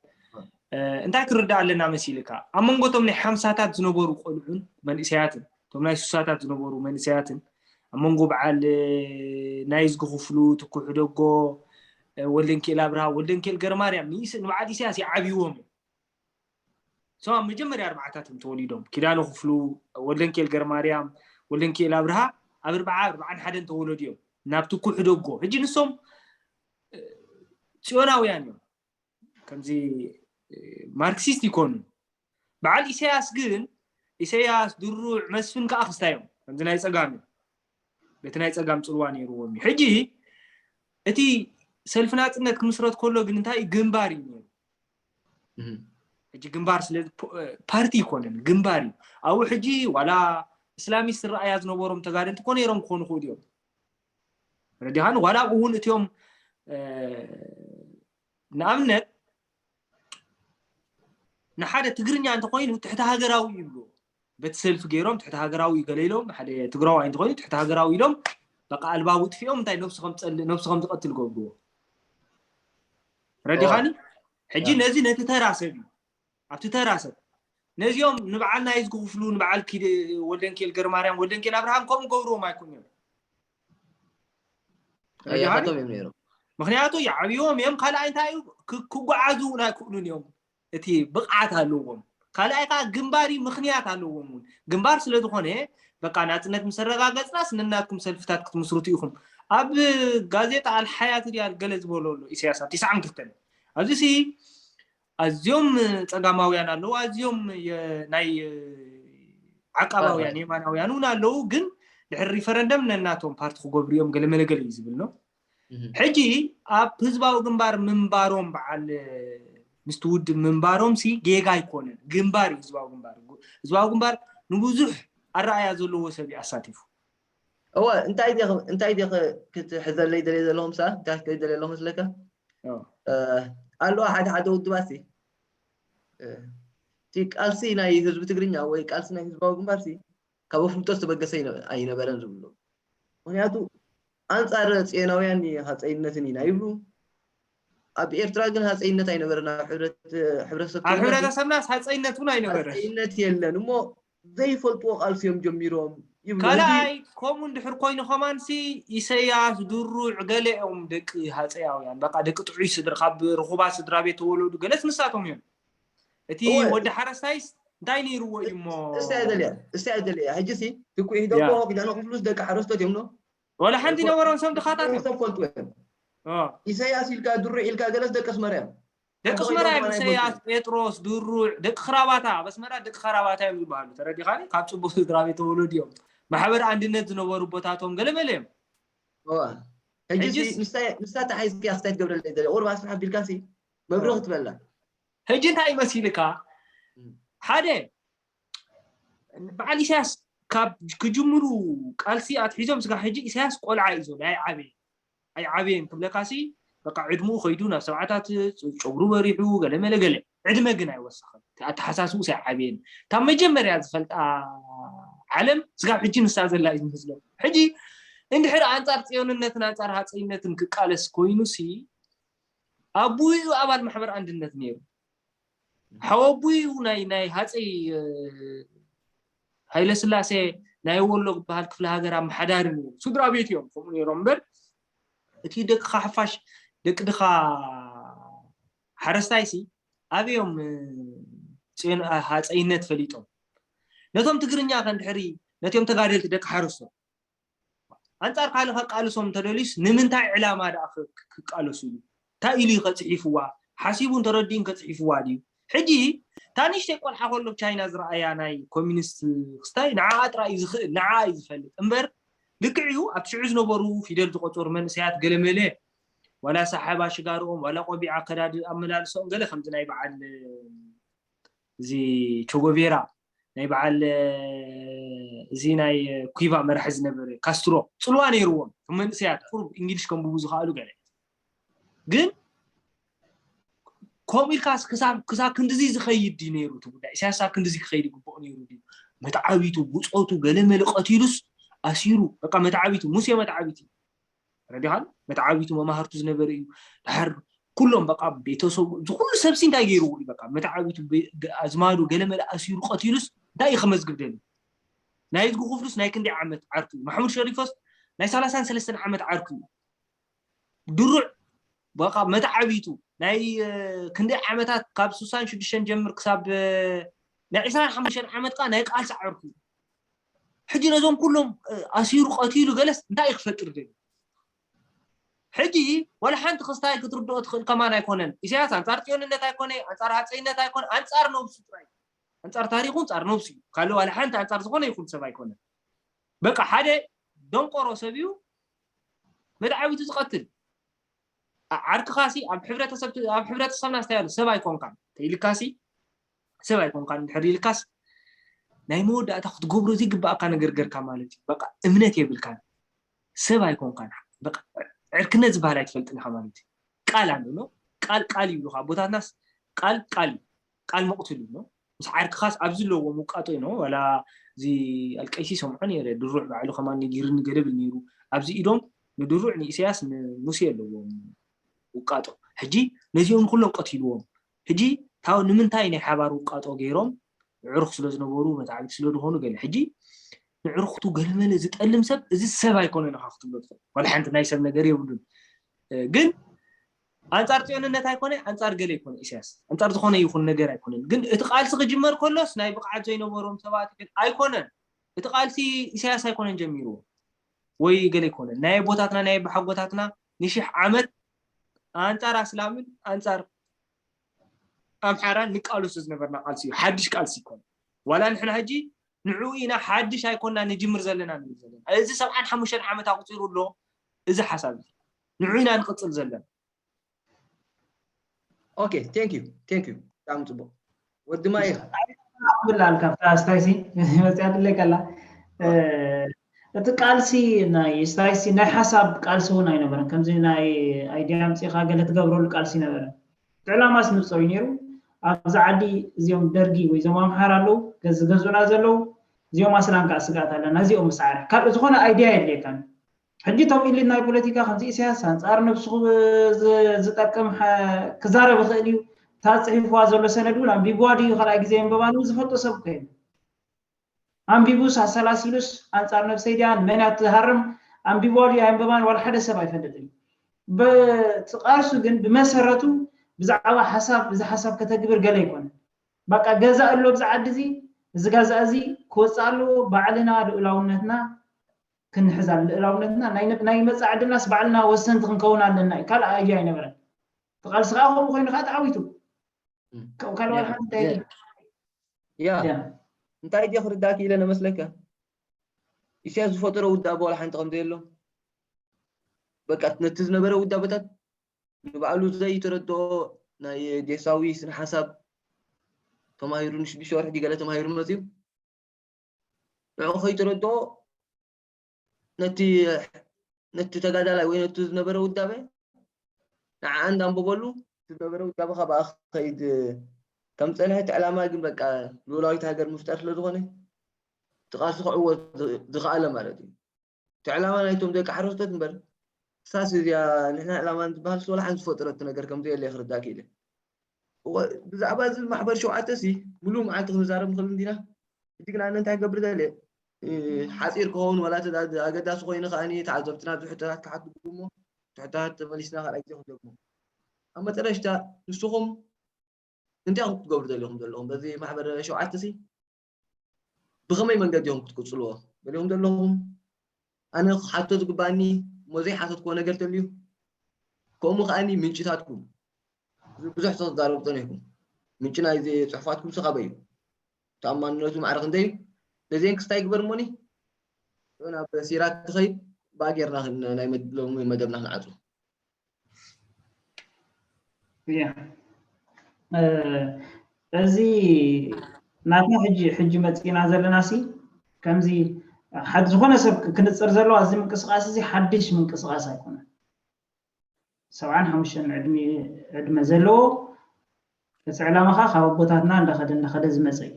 እንታይ ክርዳእ ኣለና መሲልካ ኣብ መንጎቶም ናይ ሓምሳታት ዝነበሩ ቆልዑን መንእሰያትን እቶም ናይ ሱሳታት ዝነበሩ መንእሰያትን ኣብ መንጎ በዓል ናይ ዝግኽፍሉ ትኩሑ ደጎ ወልደንኪኤል ኣብርሃ ወልደንኪኤል ገርማርያም ንበዓል ኢሳያስ ይዓብይዎም እዮም ሰው ኣብ መጀመርያ ኣርባዓታት እዮም ተወሊዶም ኪዳነ ክፍሉ ወልደንኪኤል ገርማርያም ወልደንኪኤል ኣብርሃ ኣብ ኣርባዓ ኣርባዓን ሓደን ተወለዱ እዮም ናብ ትኩሑ ደጎ ሕጂ ንሶም ጽዮናውያን እዮም። ከምዚ ማርክሲስት ይኮኑ። በዓል ኢሳያስ ግን፣ ኢሳያስ፣ ድሩዕ፣ መስፍን ከዓ ክስታይ እዮም። ከምዚ ናይ ጸጋም እዮም። በቲ ናይ ጸጋም ጽልዋ ነይርዎም እዩ። ሕጂ እቲ ሰልፊ ናጽነት ክምስረት ከሎ ግን እንታይ እዩ? ግንባር እዩ ነይሩ። ሕጂ ግንባር ስለ ፓርቲ ይኮነን፣ ግንባር እዩ። ኣብኡ ሕጂ ዋላ እስላሚስት ዝረኣያ ዝነበሮም ተጋደልቲ እኮ ነይሮም ክኾኑ ክእሉ እዮም። ረዲኻን ዋላ እውን እቲኦም ንኣብነት ንሓደ ትግርኛ እንተኮይኑ ትሕቲ ሃገራዊ ይብሉ። በቲ ሰልፊ ገይሮም ትሕቲ ሃገራዊ ገለ ኢሎም፣ ሓደ ትግራዋይ እንተኮይኑ ትሕቲ ሃገራዊ ኢሎም በቃ ኣልባቡ ጥፊኦም እንታይ ነብሱ ከም ዝጸልእ ነብሱ ከም ዝቀትል ገብርዎ። ረዲኻኒ? ሕጂ ነዚ ነቲ ተራ ሰብ እዩ። ኣብቲ ተራ ሰብ ነዚኦም ንበዓል ናይዝጊ ክፍሉ ንበዓል ወልደንኬል ገርማርያም ወልደንኬል ኣብርሃም ከምኡ ገብርዎም ኣይኮኑን እዮም። ያቶም እዮም ነይሮም። ምክንያቱ ይዓብይዎም እዮም። ካልኣይ እንታይ እዩ ክጓዓዙ እውን ኣይክእሉን እዮም። እቲ ብቕዓት ኣለዎም። ካልኣይ ከዓ ግንባር እዩ፣ ምክንያት ኣለዎም እውን። ግንባር ስለዝኾነ በቃ ናፅነት ምስ ኣረጋገፅናስ ንናትኩም ሰልፍታት ክትምስርቱ ኢኹም። ኣብ ጋዜጣ ኣልሓያት ድያ ገለ ዝበሎ ኣሎ ኢሳያስ ኣብ ትስዓን ክልተን ኣብዚ ሲ ኣዝዮም ጸጋማውያን ኣለዉ፣ ኣዝዮም ናይ ዓቃባውያን የማናውያን እውን ኣለዉ። ግን ድሕሪ ሪፈረንደም ነናቶም ፓርቲ ክገብሩ እዮም ገለ መለገለ እዩ ዝብል ነው። ሕጂ ኣብ ህዝባዊ ግንባር ምንባሮም በዓል ምስቲ ውድብ ምንባሮም ሲ ጌጋ ኣይኮነን። ግንባር እዩ ህዝባዊ ግንባር። ህዝባዊ ግንባር ንብዙሕ ኣረኣያ ዘለዎ ሰብ እዩ ኣሳቲፉ። እወ እንታይ ዲኺ እንታይ ዲኺ ክትሕዘለይ ደልየ ዘለኹ ምሳ እንታይ ክትደልየ ዘለኹ መስለካ? ኣለዋ ሓደ ሓደ ውድባት እቲ ቃልሲ ናይ ህዝቢ ትግርኛ ወይ ቃልሲ ናይ ህዝባዊ ግንባር ሲ ካብ ኣፍልጦ ዝተበገሰ ኣይነበረን ዝብሉ። ምክንያቱ ኣንፃር ፅዮናውያን ሃፀይነትን ኢና ይብሉ። ኣብ ኤርትራ ግን ሃፀይነት ኣይነበረን። ኣብ ሕብረተሰብ ኣብ ሕብረተሰብናስ ሃፀይነት እውን ኣይነበረን። ሃፀይነት የለን እሞ ዘይፈልጥዎ ቃልሲ እዮም ጀሚሮም ይብሉ። ካልኣይ ከምኡ እንድሕር ኮይኑ ከማንሲ ኢሰያስ ድሩዕ ገለ እዮም ደቂ ሃፀያውያን በቃ ደቂ ጥዑይ ስድራ ካብ ርኹባት ስድራ ቤት ተወለዱ ገለስ ንሳቶም እዮም። እቲ ወዲ ሓረስታይስ እንታይ ነይርዎ እዩ እሞ እስያ ደልያ እስያ ደልያ ሕጂ ሲ ትኩ ይደቦ ኪዳነ ክፍሉስ ደቂ ሓረስቶት እዮም ዶ? ወላ ሓንቲ ነበሮም ሰብ ድኻታት እዮም። ሰብ ፈልጡ እዮም። ኢሰያስ ኢልካ ድሩዕ ኢልካ ገለስ ደቂ ኣስመራ እዮም። ደቂ ኣስመራ እዮም። ኢሰያስ ጴጥሮስ ድሩዕ ደቂ ክራባታ ኣብ ኣስመራ ደቂ ክራባታ እዮም ዝበሃሉ። ተረዲኻኒ? ካብ ፅቡቅ ስድራ ቤት ተወለዱ እዮም። ማሕበር ኣንድነት ዝነበሩ ቦታቶም ገለመለ እዮም። ሕጂ ንሳ ተሓይዝኪ ኣክስታይ ትገብረለይ ዘለ ቁርብ ኣስፍሕ ኣቢልካ ሲ መብርኽ ትበላ። ሕጂ እንታይ ይመሲልካ? ሓደ በዓል ኢሳያስ ካብ ክጅምሩ ቃልሲ ኣትሒዞም ስጋ ሕጂ ኢሳያስ ቆልዓ እዩ ዘሎ ኣይዓበየ ኣይዓበየን ክብለካሲ በቃ ዕድምኡ ከይዱ ናብ ሰብዓታት ጨጉሩ በሪሑ ገለመለ ገለ ዕድመ ግን ኣይወሰኸን። ኣተሓሳስቡ ኣይዓበየን። ካብ መጀመርያ ዝፈልጣ ዓለም ስጋብ ሕጂ ንሳ ዘላ እዩ ዝመስሎም። ሕጂ እንድሕር ኣንፃር ፅዮንነትን ኣንፃር ሃፀይነትን ክቃለስ ኮይኑሲ ኣቦኡ ኣባል ማሕበር ኣንድነት ነይሩ። ሓወቦኡ ናይ ናይ ሃፀይ ሃይለስላሴ ናይ ወሎ ዝበሃል ክፍለ ሃገር ኣመሓዳሪ ነይሩ። ስድራ ቤት እዮም ከምኡ ነይሮም እምበር እቲ ደቅኻ ሓፋሽ ደቂ ድኻ ሓረስታይ ሲ ኣበዮም ፅዮን ሃፀይነት ፈሊጦም ነቶም ትግርኛ ከንድሕሪ ነቶም ተጋደልቲ ደቂ ሓረስቶ ኣንፃር ካልእ ከቃልሶም እንተደልዩስ ንምንታይ ዕላማ ደኣ ክቃለሱ ኢሉ እንታይ ኢሉ እዩ ከፅሒፍዋ ሓሲቡን ተረዲኡን ከፅሒፍዋ ድዩ? ሕጂ እታ ንእሽተይ ቆልዓ ከሎ ቻይና ዝረኣያ ናይ ኮሚኒስት ክስታይ ንዓኣ ጥራይ እዩ ዝኽእል ንዓኣ እዩ ዝፈልጥ እምበር ልክዕ እዩ ኣብቲ ሽዑ ዝነበሩ ፊደል ዝቆፀሩ መንእሰያት ገለመለ ዋላ ሰሓባ ሽጋርኦም ዋላ ቆቢዕ ኣከዳድ ኣመላልሶም ገለ ከምዚ ናይ በዓል እዚ ቸጎቬራ ናይ በዓል እዚ ናይ ኩባ መራሒ ዝነበረ ካስትሮ ፅልዋ ነይርዎም መንእሰያት ቁሩብ እንግሊሽ ከንብቡ ዝኽኣሉ ገለ ግን ከምኡ ኢልካ ክሳብ ክንድዚ ዝኸይድ ድዩ ነይሩ እቲ ጉዳይ ኢሳያስ ኣብ ክንድዚ ክኸይድ ይግብኦ ነይሩ ድዩ መተዓቢቱ ብፆቱ ገለመለ ቀቲሉስ ኣሲሩ በቃ መተዓቢቱ ሙሴ መተዓቢት እዩ ረዲኻን መተዓቢቱ መማህርቱ ዝነበረ እዩ ድሓር ኩሎም በቃ ቤተሰቡ ዝኩሉ ሰብሲ እንታይ ገይርዎ እዩ በቃ መተዓቢቱ ኣዝማዱ ገለመለ ኣሲሩ ቀቲሉስ እንታይ እዩ ከመዝግብ ደሊ ናይ ዝጉ ክፍሉስ ናይ ክንደይ ዓመት ዓርኩ እዩ ማሕሙድ ሸሪፎስ ናይ ሰላሳን ሰለስተን ዓመት ዓርኩ እዩ ድሩዕ በቃ መተዓቢቱ ናይ ክንደይ ዓመታት ካብ ስሳን ሽዱሽተን ጀምር ክሳብ ናይ ዕስራን ሓሙሽተን ዓመት ከዓ ናይ ቃልሲ ዓርኩ እዩ ሕጂ ነዞም ኩሎም ኣሲሩ ቀቲሉ ገለስ እንታይ እዩ ክፈጥር ደሊ ሕጂ ዋላ ሓንቲ ክስታይ ክትርድኦ ትኽእል ከማን ኣይኮነን። ኢሳያስ ኣንጻር ጽዮንነት ኣይኮነ፣ ኣንጻር ሃጸይነት ኣይኮነ፣ ኣንጻር ነብሱ ጥራይ፣ ኣንጻር ታሪኹ፣ ኣንጻር ነብሱ እዩ። ካልእ ዋላ ሓንቲ ኣንጻር ዝኾነ ይኹን ሰብ ኣይኮነን። በቃ ሓደ ደንቆሮ ሰብ እዩ መድዓቢቱ ዝቐትል። ዓርክኻሲ ኣብ ሕብረተሰብ ኣብ ሕብረተሰብና ስታይ ኣሎ ሰብ ኣይኮንካን ተኢልካሲ ሰብ ኣይኮንካን ድሕር ኢልካስ ናይ መወዳእታ ክትገብሮ ዘይግባኣካ ነገር ገርካ ማለት እዩ። በቃ እምነት የብልካን ሰብ ኣይኮንካን። በቃ ዕርክነት ዝበሃል ኣይትፈልጥን ኢኻ ማለት እዩ። ቃል ኣሎ ቃል ቃል ይብሉኻ ኣቦታትናስ ቃል ቃል እዩ። ቃል መቕትል እዩ። ምስ ዓርክኻስ ኣብ ዝለዎም ውቃጦ እዩ። ዋላ እዚ ኣልቀይሲ ሰምዖ ነይረ ድሩዕ ባዕሉ ከማን ነጊርኒ ገለ ብል ነይሩ። ኣብዚ ኢዶም ንድሩዕ ንኢሳያስ ንሙሴ ኣለዎም ውቃጦ። ሕጂ ነዚኦም ንኩሎም ቀቲልዎም። ሕጂ ታው ንምንታይ ናይ ሓባር ውቃጦ ገይሮም? ዕሩኽ ስለ ዝነበሩ መታዕብቲ ስለ ዝኾኑ ገለ ሕጂ ንዕሩኽቱ ገለመለ ዝጠልም ሰብ እዚ ሰብ ኣይኮነን ኢኻ ክትብሎ ትኽእል። ዋላ ሓንቲ ናይ ሰብ ነገር የብሉን። ግን ኣንጻር ጽዮንነት ኣይኮነ ኣንጻር ገለ ኣይኮነ ኢሳያስ ኣንጻር ዝኾነ ይኹን ነገር ኣይኮነን። ግን እቲ ቃልሲ ክጅመር ከሎስ ናይ ብቕዓት ዘይነበሮም ሰባት ግን ኣይኮነን። እቲ ቃልሲ ኢሳያስ ኣይኮነን ጀሚርዎ ወይ ገለ ኣይኮነን። ናይ ኣቦታትና ናይ ኣቦሓጎታትና ንሽሕ ዓመት ኣንጻር ኣስላምን ኣንጻር ኣምሓራን ንቃለሶ ዝነበርና ቃልሲ እዩ። ሓድሽ ቃልሲ ይኮነ ዋላ ንሕና ሕጂ ንዕኡ ኢና ሓድሽ ኣይኮና ንጅምር ዘለና ንብል ዘለና። እዚ ሰብዓን ሓሙሽተን ዓመት ኣቁፂሩ ኣሎ እዚ ሓሳብ እዚ ንዕኡ ኢና ንቅፅል ዘለና። Okay, thank you, thank you። ብጣዕሚ ፅቡቅ ወዲ ማይ ኢኻ። ብላል ካብታ ስታይሲ መፅያ ድለይ ከላ እቲ ቃልሲ ናይ ስታይሲ ናይ ሓሳብ ቃልሲ እውን ኣይነበረን። ከምዚ ናይ ኣይዲያ ኣምፂኻ ገለ ትገብረሉ ቃልሲ ነበረ። እቲ ዕላማስ ንፁር እዩ ነይሩ። ኣብዚ ዓዲ እዚኦም ደርጊ ወይ እዞም ኣምሓራ ኣለዉ ዝገዝኡና ዘለዉ እዚኦም ኣስላም ከዓ ስግኣት ኣለና እዚኦም ምሳዕረ ካልእ ዝኾነ ኣይድያ የድልየካን። ሕጂ እቶም ኢሊት ናይ ፖለቲካ ከምዚ ኢሳያስ ኣንፃር ነብሱ ዝጠቅም ክዛረብ ይኽእል እዩ። እታ ፅሒፍዋ ዘሎ ሰነድ እውን ኣንቢብዋ ድዩ ካልኣይ ግዜ የንበባን እውን ዝፈልጦ ሰብ እኮ የለን። ኣንቢቡስ ኣሰላሲሉስ ኣንፃር ነብሰይ ድያ ንመን እያ ትሃርም ኣንቢብዋ ድዩ ኣየንበባን ዋላ ሓደ ሰብ ኣይፈልጥን እዩ። በቲ ቃልሱ ግን ብመሰረቱ ብዛዕባ ሓሳብ እዚ ሓሳብ ከተግብር ገለ ኣይኮነን። በቃ ገዛ ኣሎ ኣብዚ ዓዲ እዚ እዚ ገዛ እዚ ክወፅእ ኣለዎ። ባዕልና ልኡላውነትና ክንሕዝ ኣለ ልእላውነትና ናይ መፃ ዕድልናስ ባዕልና ወሰንቲ ክንከውን ኣለና እዩ ካልእ ኣያ ኣይነበረን። ብቃልሲ ከዓ ከምኡ ኮይኑ ከዓ ተዓዊቱ ካልእ ዋላ ሓንቲ እንታይ ያ እንታይ ድየ ክርዳእኪ ኢለ ነመስለካ ኢሳያስ ዝፈጠሮ ውዳበ ዋላ ሓንቲ ከም ዘየሎ በቃ ነቲ ዝነበረ ውዳበታት ንባዕሉ ዘይተረድኦ ናይ ዴሳዊ ስነ ሓሳብ ተማሂሩ ንሽዱሽተ ወርሒ ገለ ተማሂሩ መፅዩ ንዕኡ ከይተረድኦ ነቲ ነቲ ተጋዳላይ ወይ ነቲ ዝነበረ ውዳበ ንዓ እንዳንበበሉ ዝነበረ ውዳበ ካባኣ ክኸይድ ከም ዝፀንሐ እቲ ዕላማ ግን በቃ ልኡላዊት ሃገር ምፍጣር ስለ ዝኾነ እቲ ቃልሲ ክዕወት ዝኸኣለ ማለት እዩ። እቲ ዕላማ ናይቶም ደቂ ሓረስቶት እምበር ክሳስ እዚኣ ንሕና ዕላማ ዝበሃል ስለ ሓንቲ ዝፈጠረቱ ነገር ከም ዘየለ ክርዳእ ክኢለ። ብዛዕባ እዚ ማሕበር ሸውዓተ ሲ ሙሉእ መዓልቲ ክንዛረብ ንኽእል እንዲና። ሕጂ ግን ኣነ እንታይ ክገብር ደልየ ሓፂር ክኸውን ዋላ ኣገዳሲ ኮይኑ ከዓኒ ተዓዘብትና ብዙሕ ሕቶታት ክሓትኩም እሞ ሕቶታት ተመሊስና ካልኣይ ግዜ ክንደግሞ ኣብ መጠረሽታ ንስኹም እንታይ ኢኹም ክትገብሩ ደሊኹም ዘለኹም በዚ ማሕበር ሸውዓተ ሲ ብኸመይ መንገዲ ኢኹም ክትቅፅልዎ ደሊኹም ዘለኹም ኣነ ክሓቶ ዝግባኣኒ እሞ ዘይሓተትክዎ ነገር ተልዩ ከምኡ ከዓኒ ምንጭታትኩም ብዙሕ ተዛረቡ ፀኒሕኩም ምንጭ ናይዚ ፅሑፋትኩም ስኻበ እዩ ተኣማንነቱ ማዕረ ክንደይ እዩ ነዚአን ክስታይ ግበር እሞኒ ናብ ሲራ ትኸይድ ብኣ ጌርና ናይ ሎሚ መደብና ክንዓፁ እዚ ናትና ሕጂ ሕጂ መፂና ዘለና ሲ ከምዚ ዝኾነ ሰብ ክንፅር ዘለዎ እዚ ምንቅስቃስ እዚ ሓድሽ ምንቅስቃስ ኣይኮነን ሰብዓን ሓሙሽተን ዕድመ ዘለዎ እቲ ዕላማኻ ካብ ኣቦታትና እንዳኸደ እንዳኸደ ዝመፀ እዩ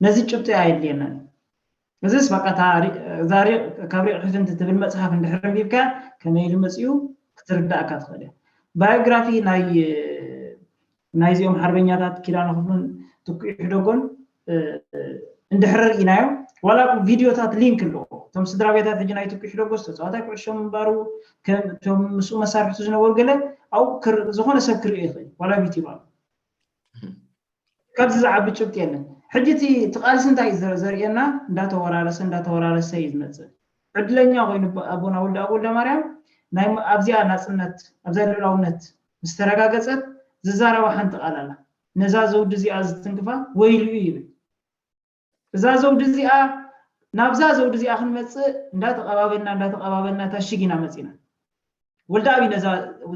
ነዚ ጭብጢ ኣየድልየናን እዚስ በቃ ካብ ሪቕ ሕፍንቲ ትብል መፅሓፍ እንድሕር ኣንቢብካ ከመይ ኢሉ መፅኡ ክትርዳእካ ትኽእል እያ ባዮግራፊ ናይ ናይዚኦም ሓርበኛታት ኪዳነ ክፍሉን ትኩ ይሕደጎን እንድሕር ርኢናዮ ዋላ ቪድዮታት ሊንክ ኣለዎ እቶም ስድራ ቤታት ሕጂ ናይ ትኩ ይሕደጎስ ተፃዋታይ ኩዕሾ ምንባሩ እቶም ምስኡ መሳርሕቱ ዝነበሩ ገለ ኣብኡ ዝኾነ ሰብ ክርኢ ይኽእል ዋላ ዩቲብ ኣሎ ካብዚ ዝዓቢ ጭብጢ የለን ሕጂ እቲ ቃልሲ እንታይ እዩ ዘርእየና እንዳተወራረሰ እንዳተወራረሰ እዩ ዝመፅእ ዕድለኛ ኮይኑ ኣቦና ወልደ ኣብ ወልደ ማርያም ኣብዚኣ ናፅነት ኣብዛ ልዑላውነት ምስ ተረጋገፀት ዝዛረባ ሓንቲ ቃል ኣላ። ነዛ ዘውዲ እዚኣ ዝትንክፋ ወይልኡ ይብል። እዛ ዘውዲ እዚኣ ናብዛ ዘውዲ እዚኣ ክንመፅእ እንዳተቐባበልና እንዳተቐባበልና እታ ሽግ ኢና መፂና። ወልደኣብ እዩ ነዛ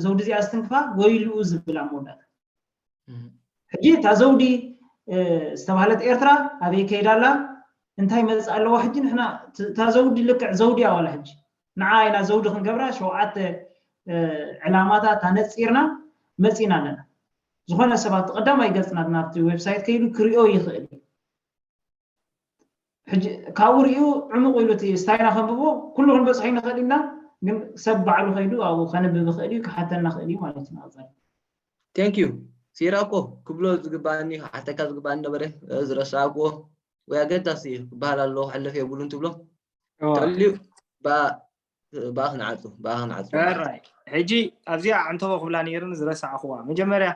ዘውዲ እዚኣ ዝትንክፋ ወይልኡ ዝብል ኣብ መወዳእታ። ሕጂ እታ ዘውዲ ዝተባህለት ኤርትራ ኣበይ ከይዳ ኣላ? እንታይ መፅእ ኣለዋ? ሕጂ ንሕና እታ ዘውዲ ልክዕ ዘውዲ እያ ዋላ ሕጂ ንዓ ኢና ዘውዲ ክንገብራ ሸውዓተ ዕላማታት ኣነፂርና መፂና ኣለና። ዝኾነ ሰባት ቀዳማይ ገፅና ናብቲ ዌብሳይት ከይዱ ክሪኦ ይኽእል እዩ። ሕጂ ካብኡ ሪኡ ዕሙቕ ኢሉ እቲ ስታይና ከንብቦ ኩሉ ክንበፅሖ ይንኽእል ኢና፣ ግን ሰብ ባዕሉ ከይዱ ኣብኡ ከንብብ ይኽእል እዩ፣ ክሓተና ይኽእል እዩ ማለት እዩ። ንቐፃሊ ቴንክ ዩ ሲራ እኮ ክብሎ ዝግባኣኒ ክሓተካ ዝግባኣኒ ነበረ ዝረሳእክዎ ወይ ኣገዳሲ ክበሃል ኣለዎ ክሕለፍ የብሉን ትብሎ ተልዩ ብኣ ብኣ ክንዓጹ ብኣ ክንዓጹ ሕጂ ኣብዚኣ ዓንተቦ ክብላ ነይርኒ ዝረሳዕኽዋ መጀመርያ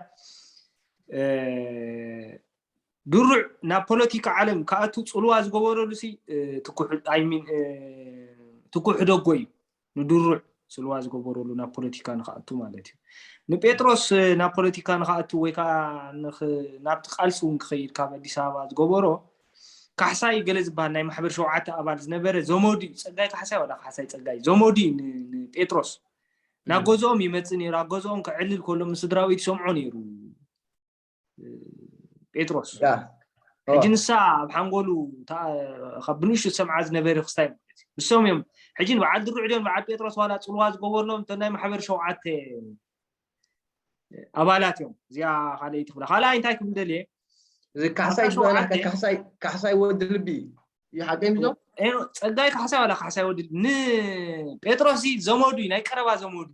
ድሩዕ ናብ ፖለቲካ ዓለም ክኣቱ ፅልዋ ዝገበረሉ ሲ ትኩሕ ሕደጎ እዩ። ንድሩዕ ፅልዋ ዝገበረሉ ናብ ፖለቲካ ንክኣቱ ማለት እዩ። ንጴጥሮስ ናብ ፖለቲካ ንክኣቱ ወይ ከዓ ናብቲ ቃልሲ እውን ክኸይድ ካብ ኣዲስ ኣበባ ዝገበሮ ካሕሳይ ገለ ዝበሃል ናይ ማሕበር ሸውዓተ ኣባል ዝነበረ ዘመዱ እዩ። ፀጋይ ካሕሳይ ዋላ ካሕሳይ ፀጋይ ዘመዱ እዩ ንጴጥሮስ ናብ ገዝኦም ይመፅእ ነይሩ። ኣብ ገዝኦም ክዕልል ከሎ ምስ ስድራ ቤት ይሰምዖ ነይሩ። ጴጥሮስ ሕጂ ንሳ ኣብ ሓንጎሉ ካብ ብንእሽቱ ዝሰምዓ ዝነበረ ክስታይ ማለት እዩ። ንሶም እዮም ሕጂ ንበዓል ድሩዕ ድዮም በዓል ጴጥሮስ ዋላ ፅልዋ ዝገበርሎም እቶም ናይ ማሕበር ሸውዓተ ኣባላት እዮም። እዚኣ ካልኣይ ትኽእላ ካልኣይ እንታይ ክብል ደልየ እዚ ካሕሳይ ካሕሳይ ወዲ ልቢ እዩ ሓቀይ ሚዞ ጸጋይ ካሕሳይ ዋላ ካሕሳይ ወዲ ንጴጥሮስ ዘመዱ ናይ ቀረባ ዘመዱ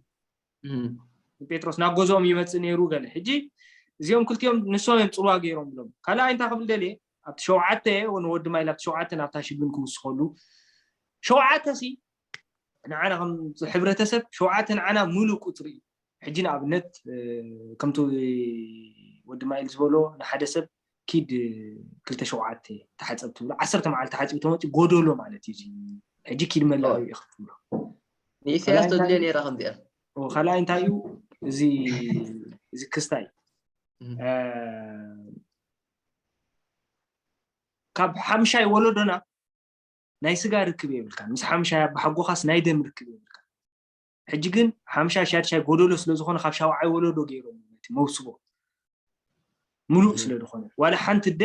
ጴጥሮስ ናብ ገዝኦም ይመፅእ ነይሩ ገለ ሕጂ እዚኦም ክልቲኦም ንሶም እዮም ፅልዋ ገይሮም ብሎም ካልኣይ እንታይ ክብል ደልየ ኣብቲ ሸውዓተ ንወዲ ማይል ኣብቲ ሸውዓተ ናብታ ሽግን ክውስኸሉ ሸውዓተ ሲ ንዓና ከም ሕብረተሰብ ሸውዓተ ንዓና ሙሉእ ቁፅሪ እዩ። ሕጂ ንኣብነት ከምቲ ወዲ ማይል ዝበሎ ንሓደ ሰብ ኪድ ክልተ ሸውዓተ ተሓፀብ ትብሎ ዓሰርተ መዓልቲ ተሓፂቡ ተመፂኡ ጎደሎ ማለት እዩ። ሕጂ ኪድ መላእ እዩ ክትብሎ ንኢሳያስ ተድልዮ ነይራ ከምዚኣ ካልኣይ እንታይ እዩ እዚ እዚ ክስታይ ካብ ሓምሻይ ወለዶና ናይ ስጋ ርክብ የብልካ ምስ ሓምሻይ ኣባሓጎኻስ ናይ ደም ርክብ የብልካ ሕጂ ግን ሓምሻይ ሻድሻይ ጎደሎ ስለዝኾነ ካብ ሻውዓይ ወለዶ ገይሮም መውስቦ ሙሉእ ስለዝኾነ ዋላ ሓንቲ ደ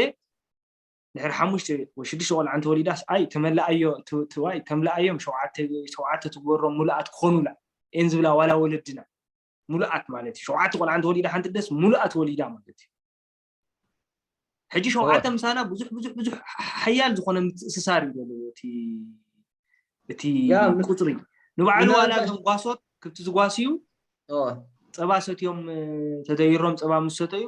ድሕሪ ሓሙሽተ ወይ ሽዱሽተ ቆልዓ እንተወሊዳስ ኣይ ተመላኣዮ ትዋይ ተምላኣዮም ሸውዓተ ትግበሮም ሙሉኣት ክኾኑላ ኤን ዝብላ ዋላ ወለድና ሙሉኣት ማለት እዩ ሸውዓተ ቆልዓ እንተወሊዳ ሓንቲ ደስ ሙሉኣት ወሊዳ ማለት እዩ ሕጂ ሸውዓተ ምሳና ብዙሕ ብዙሕ ብዙሕ ሓያል ዝኾነ ምትእስሳር እዩ ዘለዎ እቲ እቲ ቁፅሪ ንባዕሉ ዋላ እዞም ጓሶት ክብቲ ዝጓስዩ ፀባ ሰትዮም ተደይሮም ፀባ ምስ ሰተዩ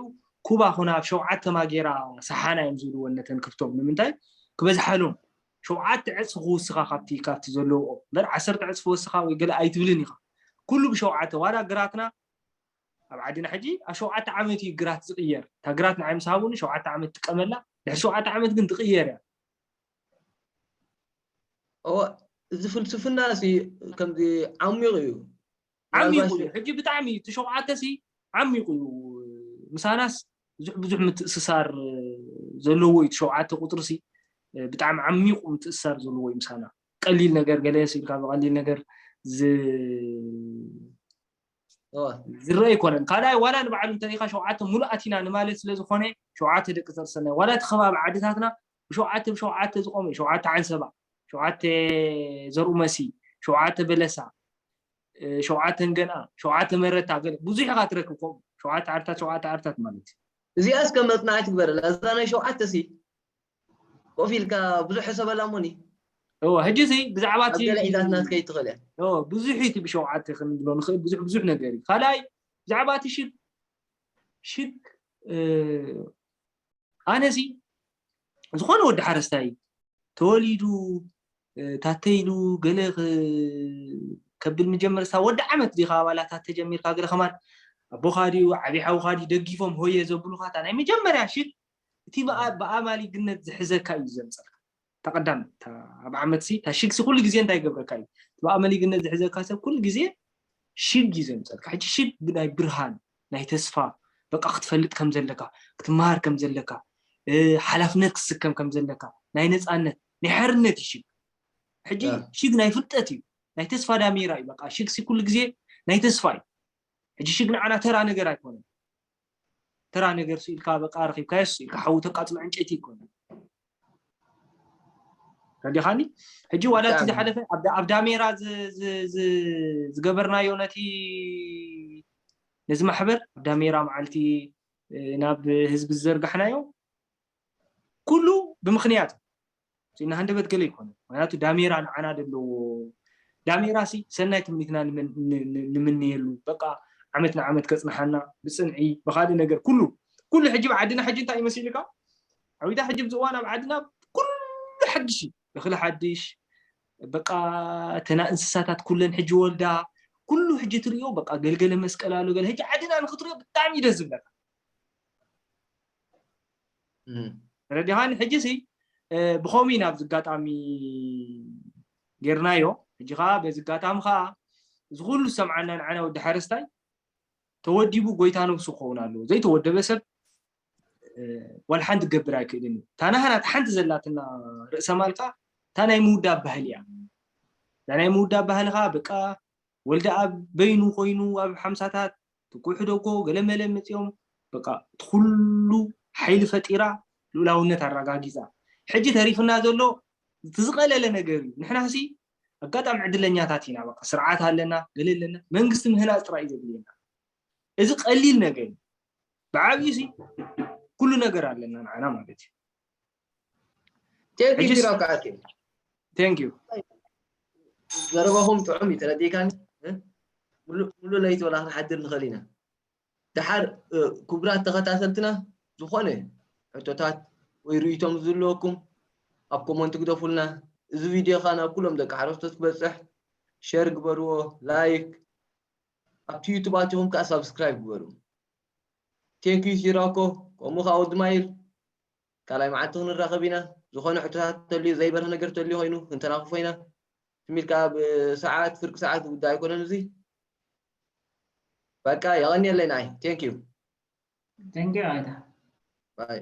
ኩባ ኮነ ኣብ ሸውዓተ ማጌራ ሰሓና እዮም ዝብልዎ ነተን ክብቶም ንምንታይ ክበዝሓሎም ሸውዓተ ዕፅፊ ክውስኻ ካብቲ ካብቲ ዘለውኦ እምበር ዓሰርተ ዕፅፊ ወስኻ ወይ ገለ ኣይትብልን ኢኻ ኩሉ ብሸውዓተ ዋላ ግራትና ኣብ ዓድና ሕጂ ኣብ ሸውዓተ ዓመት እዩ ግራት ዝቕየር እታ ግራት ንዓይ ምስ ሃቡኒ ሸውዓተ ዓመት ጥቀመላ ድሕሪ ሸውዓተ ዓመት ግን ትቕየር እያ እዚ ፍልስፍና ሲ ከምዚ ዓሚቕ እዩ ዓሚቑ እዩ ሕጂ ብጣዕሚ እቲ ሸውዓተ ሲ ዓሚቑ እዩ ምሳናስ ብዙሕ ብዙሕ ምትእስሳር ዘለዎ እዩ ሸውዓተ ቁፅሪ ሲ ብጣዕሚ ዓሚቑ ምትእስሳር ዘለዎ እዩ ምሳና ቀሊል ነገር ገለ ኢልካ ብቀሊል ነገር ዝረአ ኣይኮነን ካልኣይ ዋላ ንባዕሉ እንተሪካ ሸውዓተ ሙሉኣት ኢና ንማለት ስለዝኮነ ሸውዓተ ደቂ ዘርሰናይ ዋላ እቲ ከባቢ ዓድታትና ብሸውዓተ ብሸውዓተ ዝቆመ ሸውዓተ ዓንሰባ ሸውዓተ ዘርኡ መሲ ሸውዓተ በለሳ ሸውዓተ ንገንኣ ሸውዓተ መረታ ብዙሕ ኢካ ትረክብ ከምኡ ሸውዓተ ዓድታት ሸውዓተ ዓድታት ማለት እዩ እዚኣ እስከ መፅናዕቲ ግበረላ እዛ ናይ ሸውዓተ ሲ ኮፍ ኢልካ ብዙሕ ሕሰበላ ሞኒ እወ ሕጂ ሲ ብዛዕባ እቲ ገለ ሒዛትና ከይትኽእል እያ ብዙሕ እቲ ብሸውዓተ ክንብሎ ንኽእል ብዙሕ ብዙሕ ነገር እዩ ካልኣይ ብዛዕባ እቲ ሽግ ሽግ ኣነ ሲ ዝኾነ ወዲ ሓረስታይ ተወሊዱ ታተይሉ ገለ ከብል ምጀመር ሳ ወዲ ዓመት ዲኻ ኣባላታት ተጀሚርካ ገለ ከማን ኣቦኻ ድዩ ዓብይ ሓውኻ ድዩ ደጊፎም ሆየ ዘብሉኻ እታ ናይ መጀመርያ ሽግ እቲ ብኣማሊግነት ዝሕዘካ እዩ ዘምፀልካ እታ ቀዳም ኣብ ዓመት ሲ እታ ሽግ ሲ ኩሉ ግዜ እንታይ ይገብረካ እዩ ብኣመሊግነት ዝሕዘካ ሰብ ኩሉ ግዜ ሽግ እዩ ዘምፀልካ። ሕጂ ሽግ ብናይ ብርሃን ናይ ተስፋ በቃ ክትፈልጥ ከም ዘለካ ክትመሃር ከም ዘለካ ሓላፍነት ክትስከም ከም ዘለካ ናይ ነፃነት ናይ ሓርነት እዩ ሽግ። ሕጂ ሽግ ናይ ፍልጠት እዩ፣ ናይ ተስፋ ዳሜራ እዩ። በቃ ሽግ ሲ ኩሉ ግዜ ናይ ተስፋ እዩ። ሕጂ ሽግ ንዓና ተራ ነገር ኣይኮነን። ተራ ነገር ስኢልካ በቃ ረኺብካዮ ስኢልካ ሓዊ ተቃፅሎ ዕንጨይቲ ይኮነ። ረዲኻኒ? ሕጂ ዋላ እቲ ዝሓለፈ ኣብ ዳሜራ ዝገበርናዮ ነቲ ነዚ ማሕበር ኣብ ዳሜራ መዓልቲ ናብ ህዝቢ ዝዘርጋሕናዮ ኩሉ ብምኽንያት እናሃንደበት ገለ ይኮነ። ምክንያቱ ዳሜራ ንዓና ዘለዎ ዳሜራ ሲ ሰናይ ትምኒትና ንምንየሉ በቃ ዓመት ንዓመት ከፅንሓና ብፅንዒ ብካልእ ነገር ኩሉ ኩሉ ሕጂ ብዓድና ሕጂ እንታይ ይመስልካ? ዓዊታ ሕጂ ብዚ እዋን ኣብ ዓድና ኩሉ ሓድሽ እዩ። እኽሊ ሓድሽ በቃ እተና እንስሳታት ኩለን ሕጂ ወልዳ ኩሉ ሕጂ ትሪኦ በቃ ገልገለ መስቀል ኣሎ ገለ ሕጂ ዓድና ንክትሪኦ ብጣዕሚ ደስ ዝብለካ። ረዲኻን ሕጂ ሲ ብኸምኡ ኢና ኣብዚ ኣጋጣሚ ጌርናዮ። ሕጂ ከዓ በዚ ኣጋጣሚ ከዓ እዚ ኩሉ ዝሰምዓና ንዓና ወዲ ሓረስታይ ተወዲቡ ጎይታ ነብሱ ክኸውን ኣለዎ። ዘይተወደበ ሰብ ዋላ ሓንቲ ክገብር ኣይክእልን እዩ። እታ ናህና እታ ሓንቲ ዘላትና ርእሰ ማል ከዓ እታ ናይ ምውዳብ ባህሊ እያ። እታ ናይ ምውዳብ ባህሊ ከዓ በቃ ወልደ ኣብ በይኑ ኮይኑ ኣብ ሓምሳታት ትኩ ሕደጎ ገለመለ መፂኦም በቃ እቲ ኩሉ ሓይሊ ፈጢራ ልኡላውነት ኣረጋጊፃ። ሕጂ ተሪፍና ዘሎ እቲ ዝቐለለ ነገር እዩ። ንሕና ሲ ኣጋጣሚ ዕድለኛታት ኢና። በቃ ስርዓት ኣለና፣ ገለ ኣለና፣ መንግስቲ ምህናፅ ጥራይ እዩ ዘድልየና። እዚ ቀሊል ነገር እዩ። ብዓብዩ ሲ ኩሉ ነገር ኣለና ንዓና ማለት እዩ። ቴንክ ዩ ቢሮ ከኣቲ ቴንክ ዩ ዘረባኹም ጥዑም እዩ ተረዲእካኒ። ሙሉ ለይቲ ወላ ክንሓድር ንኽእል ኢና። ድሓር ክቡራት ተኸታተልትና ዝኾነ ሕቶታት ወይ ርእይቶም ዝህልወኩም ኣብ ኮመንት ግደፉልና። እዚ ቪድዮ ኻ ናብ ኩሎም ደቂ ሓረስቶት ክበፅሕ ሸር ግበርዎ፣ ላይክ ኣብቲ ዩቱብ ኣቲኹም ከዓ ሳብስክራይብ ግበሩ። ቴንክ ዩ ሲራኮ ከምኡ ከዓ ወዲ ማይል ካልኣይ መዓልቲ ክንራኸብ ኢና። ዝኾነ ሕቶታት ተልዩ ዘይበርህ ነገር ተልዩ ኮይኑ ክንተናኽፎ ኢና። ትም ኢልካ ብሰዓት ፍርቂ ሰዓት ጉዳይ ኣይኮነን እዚ። በቃ የቐንየለይ ንዓይ። ቴንክ ዩ ቴንክ ዩ ኣይታ ባይ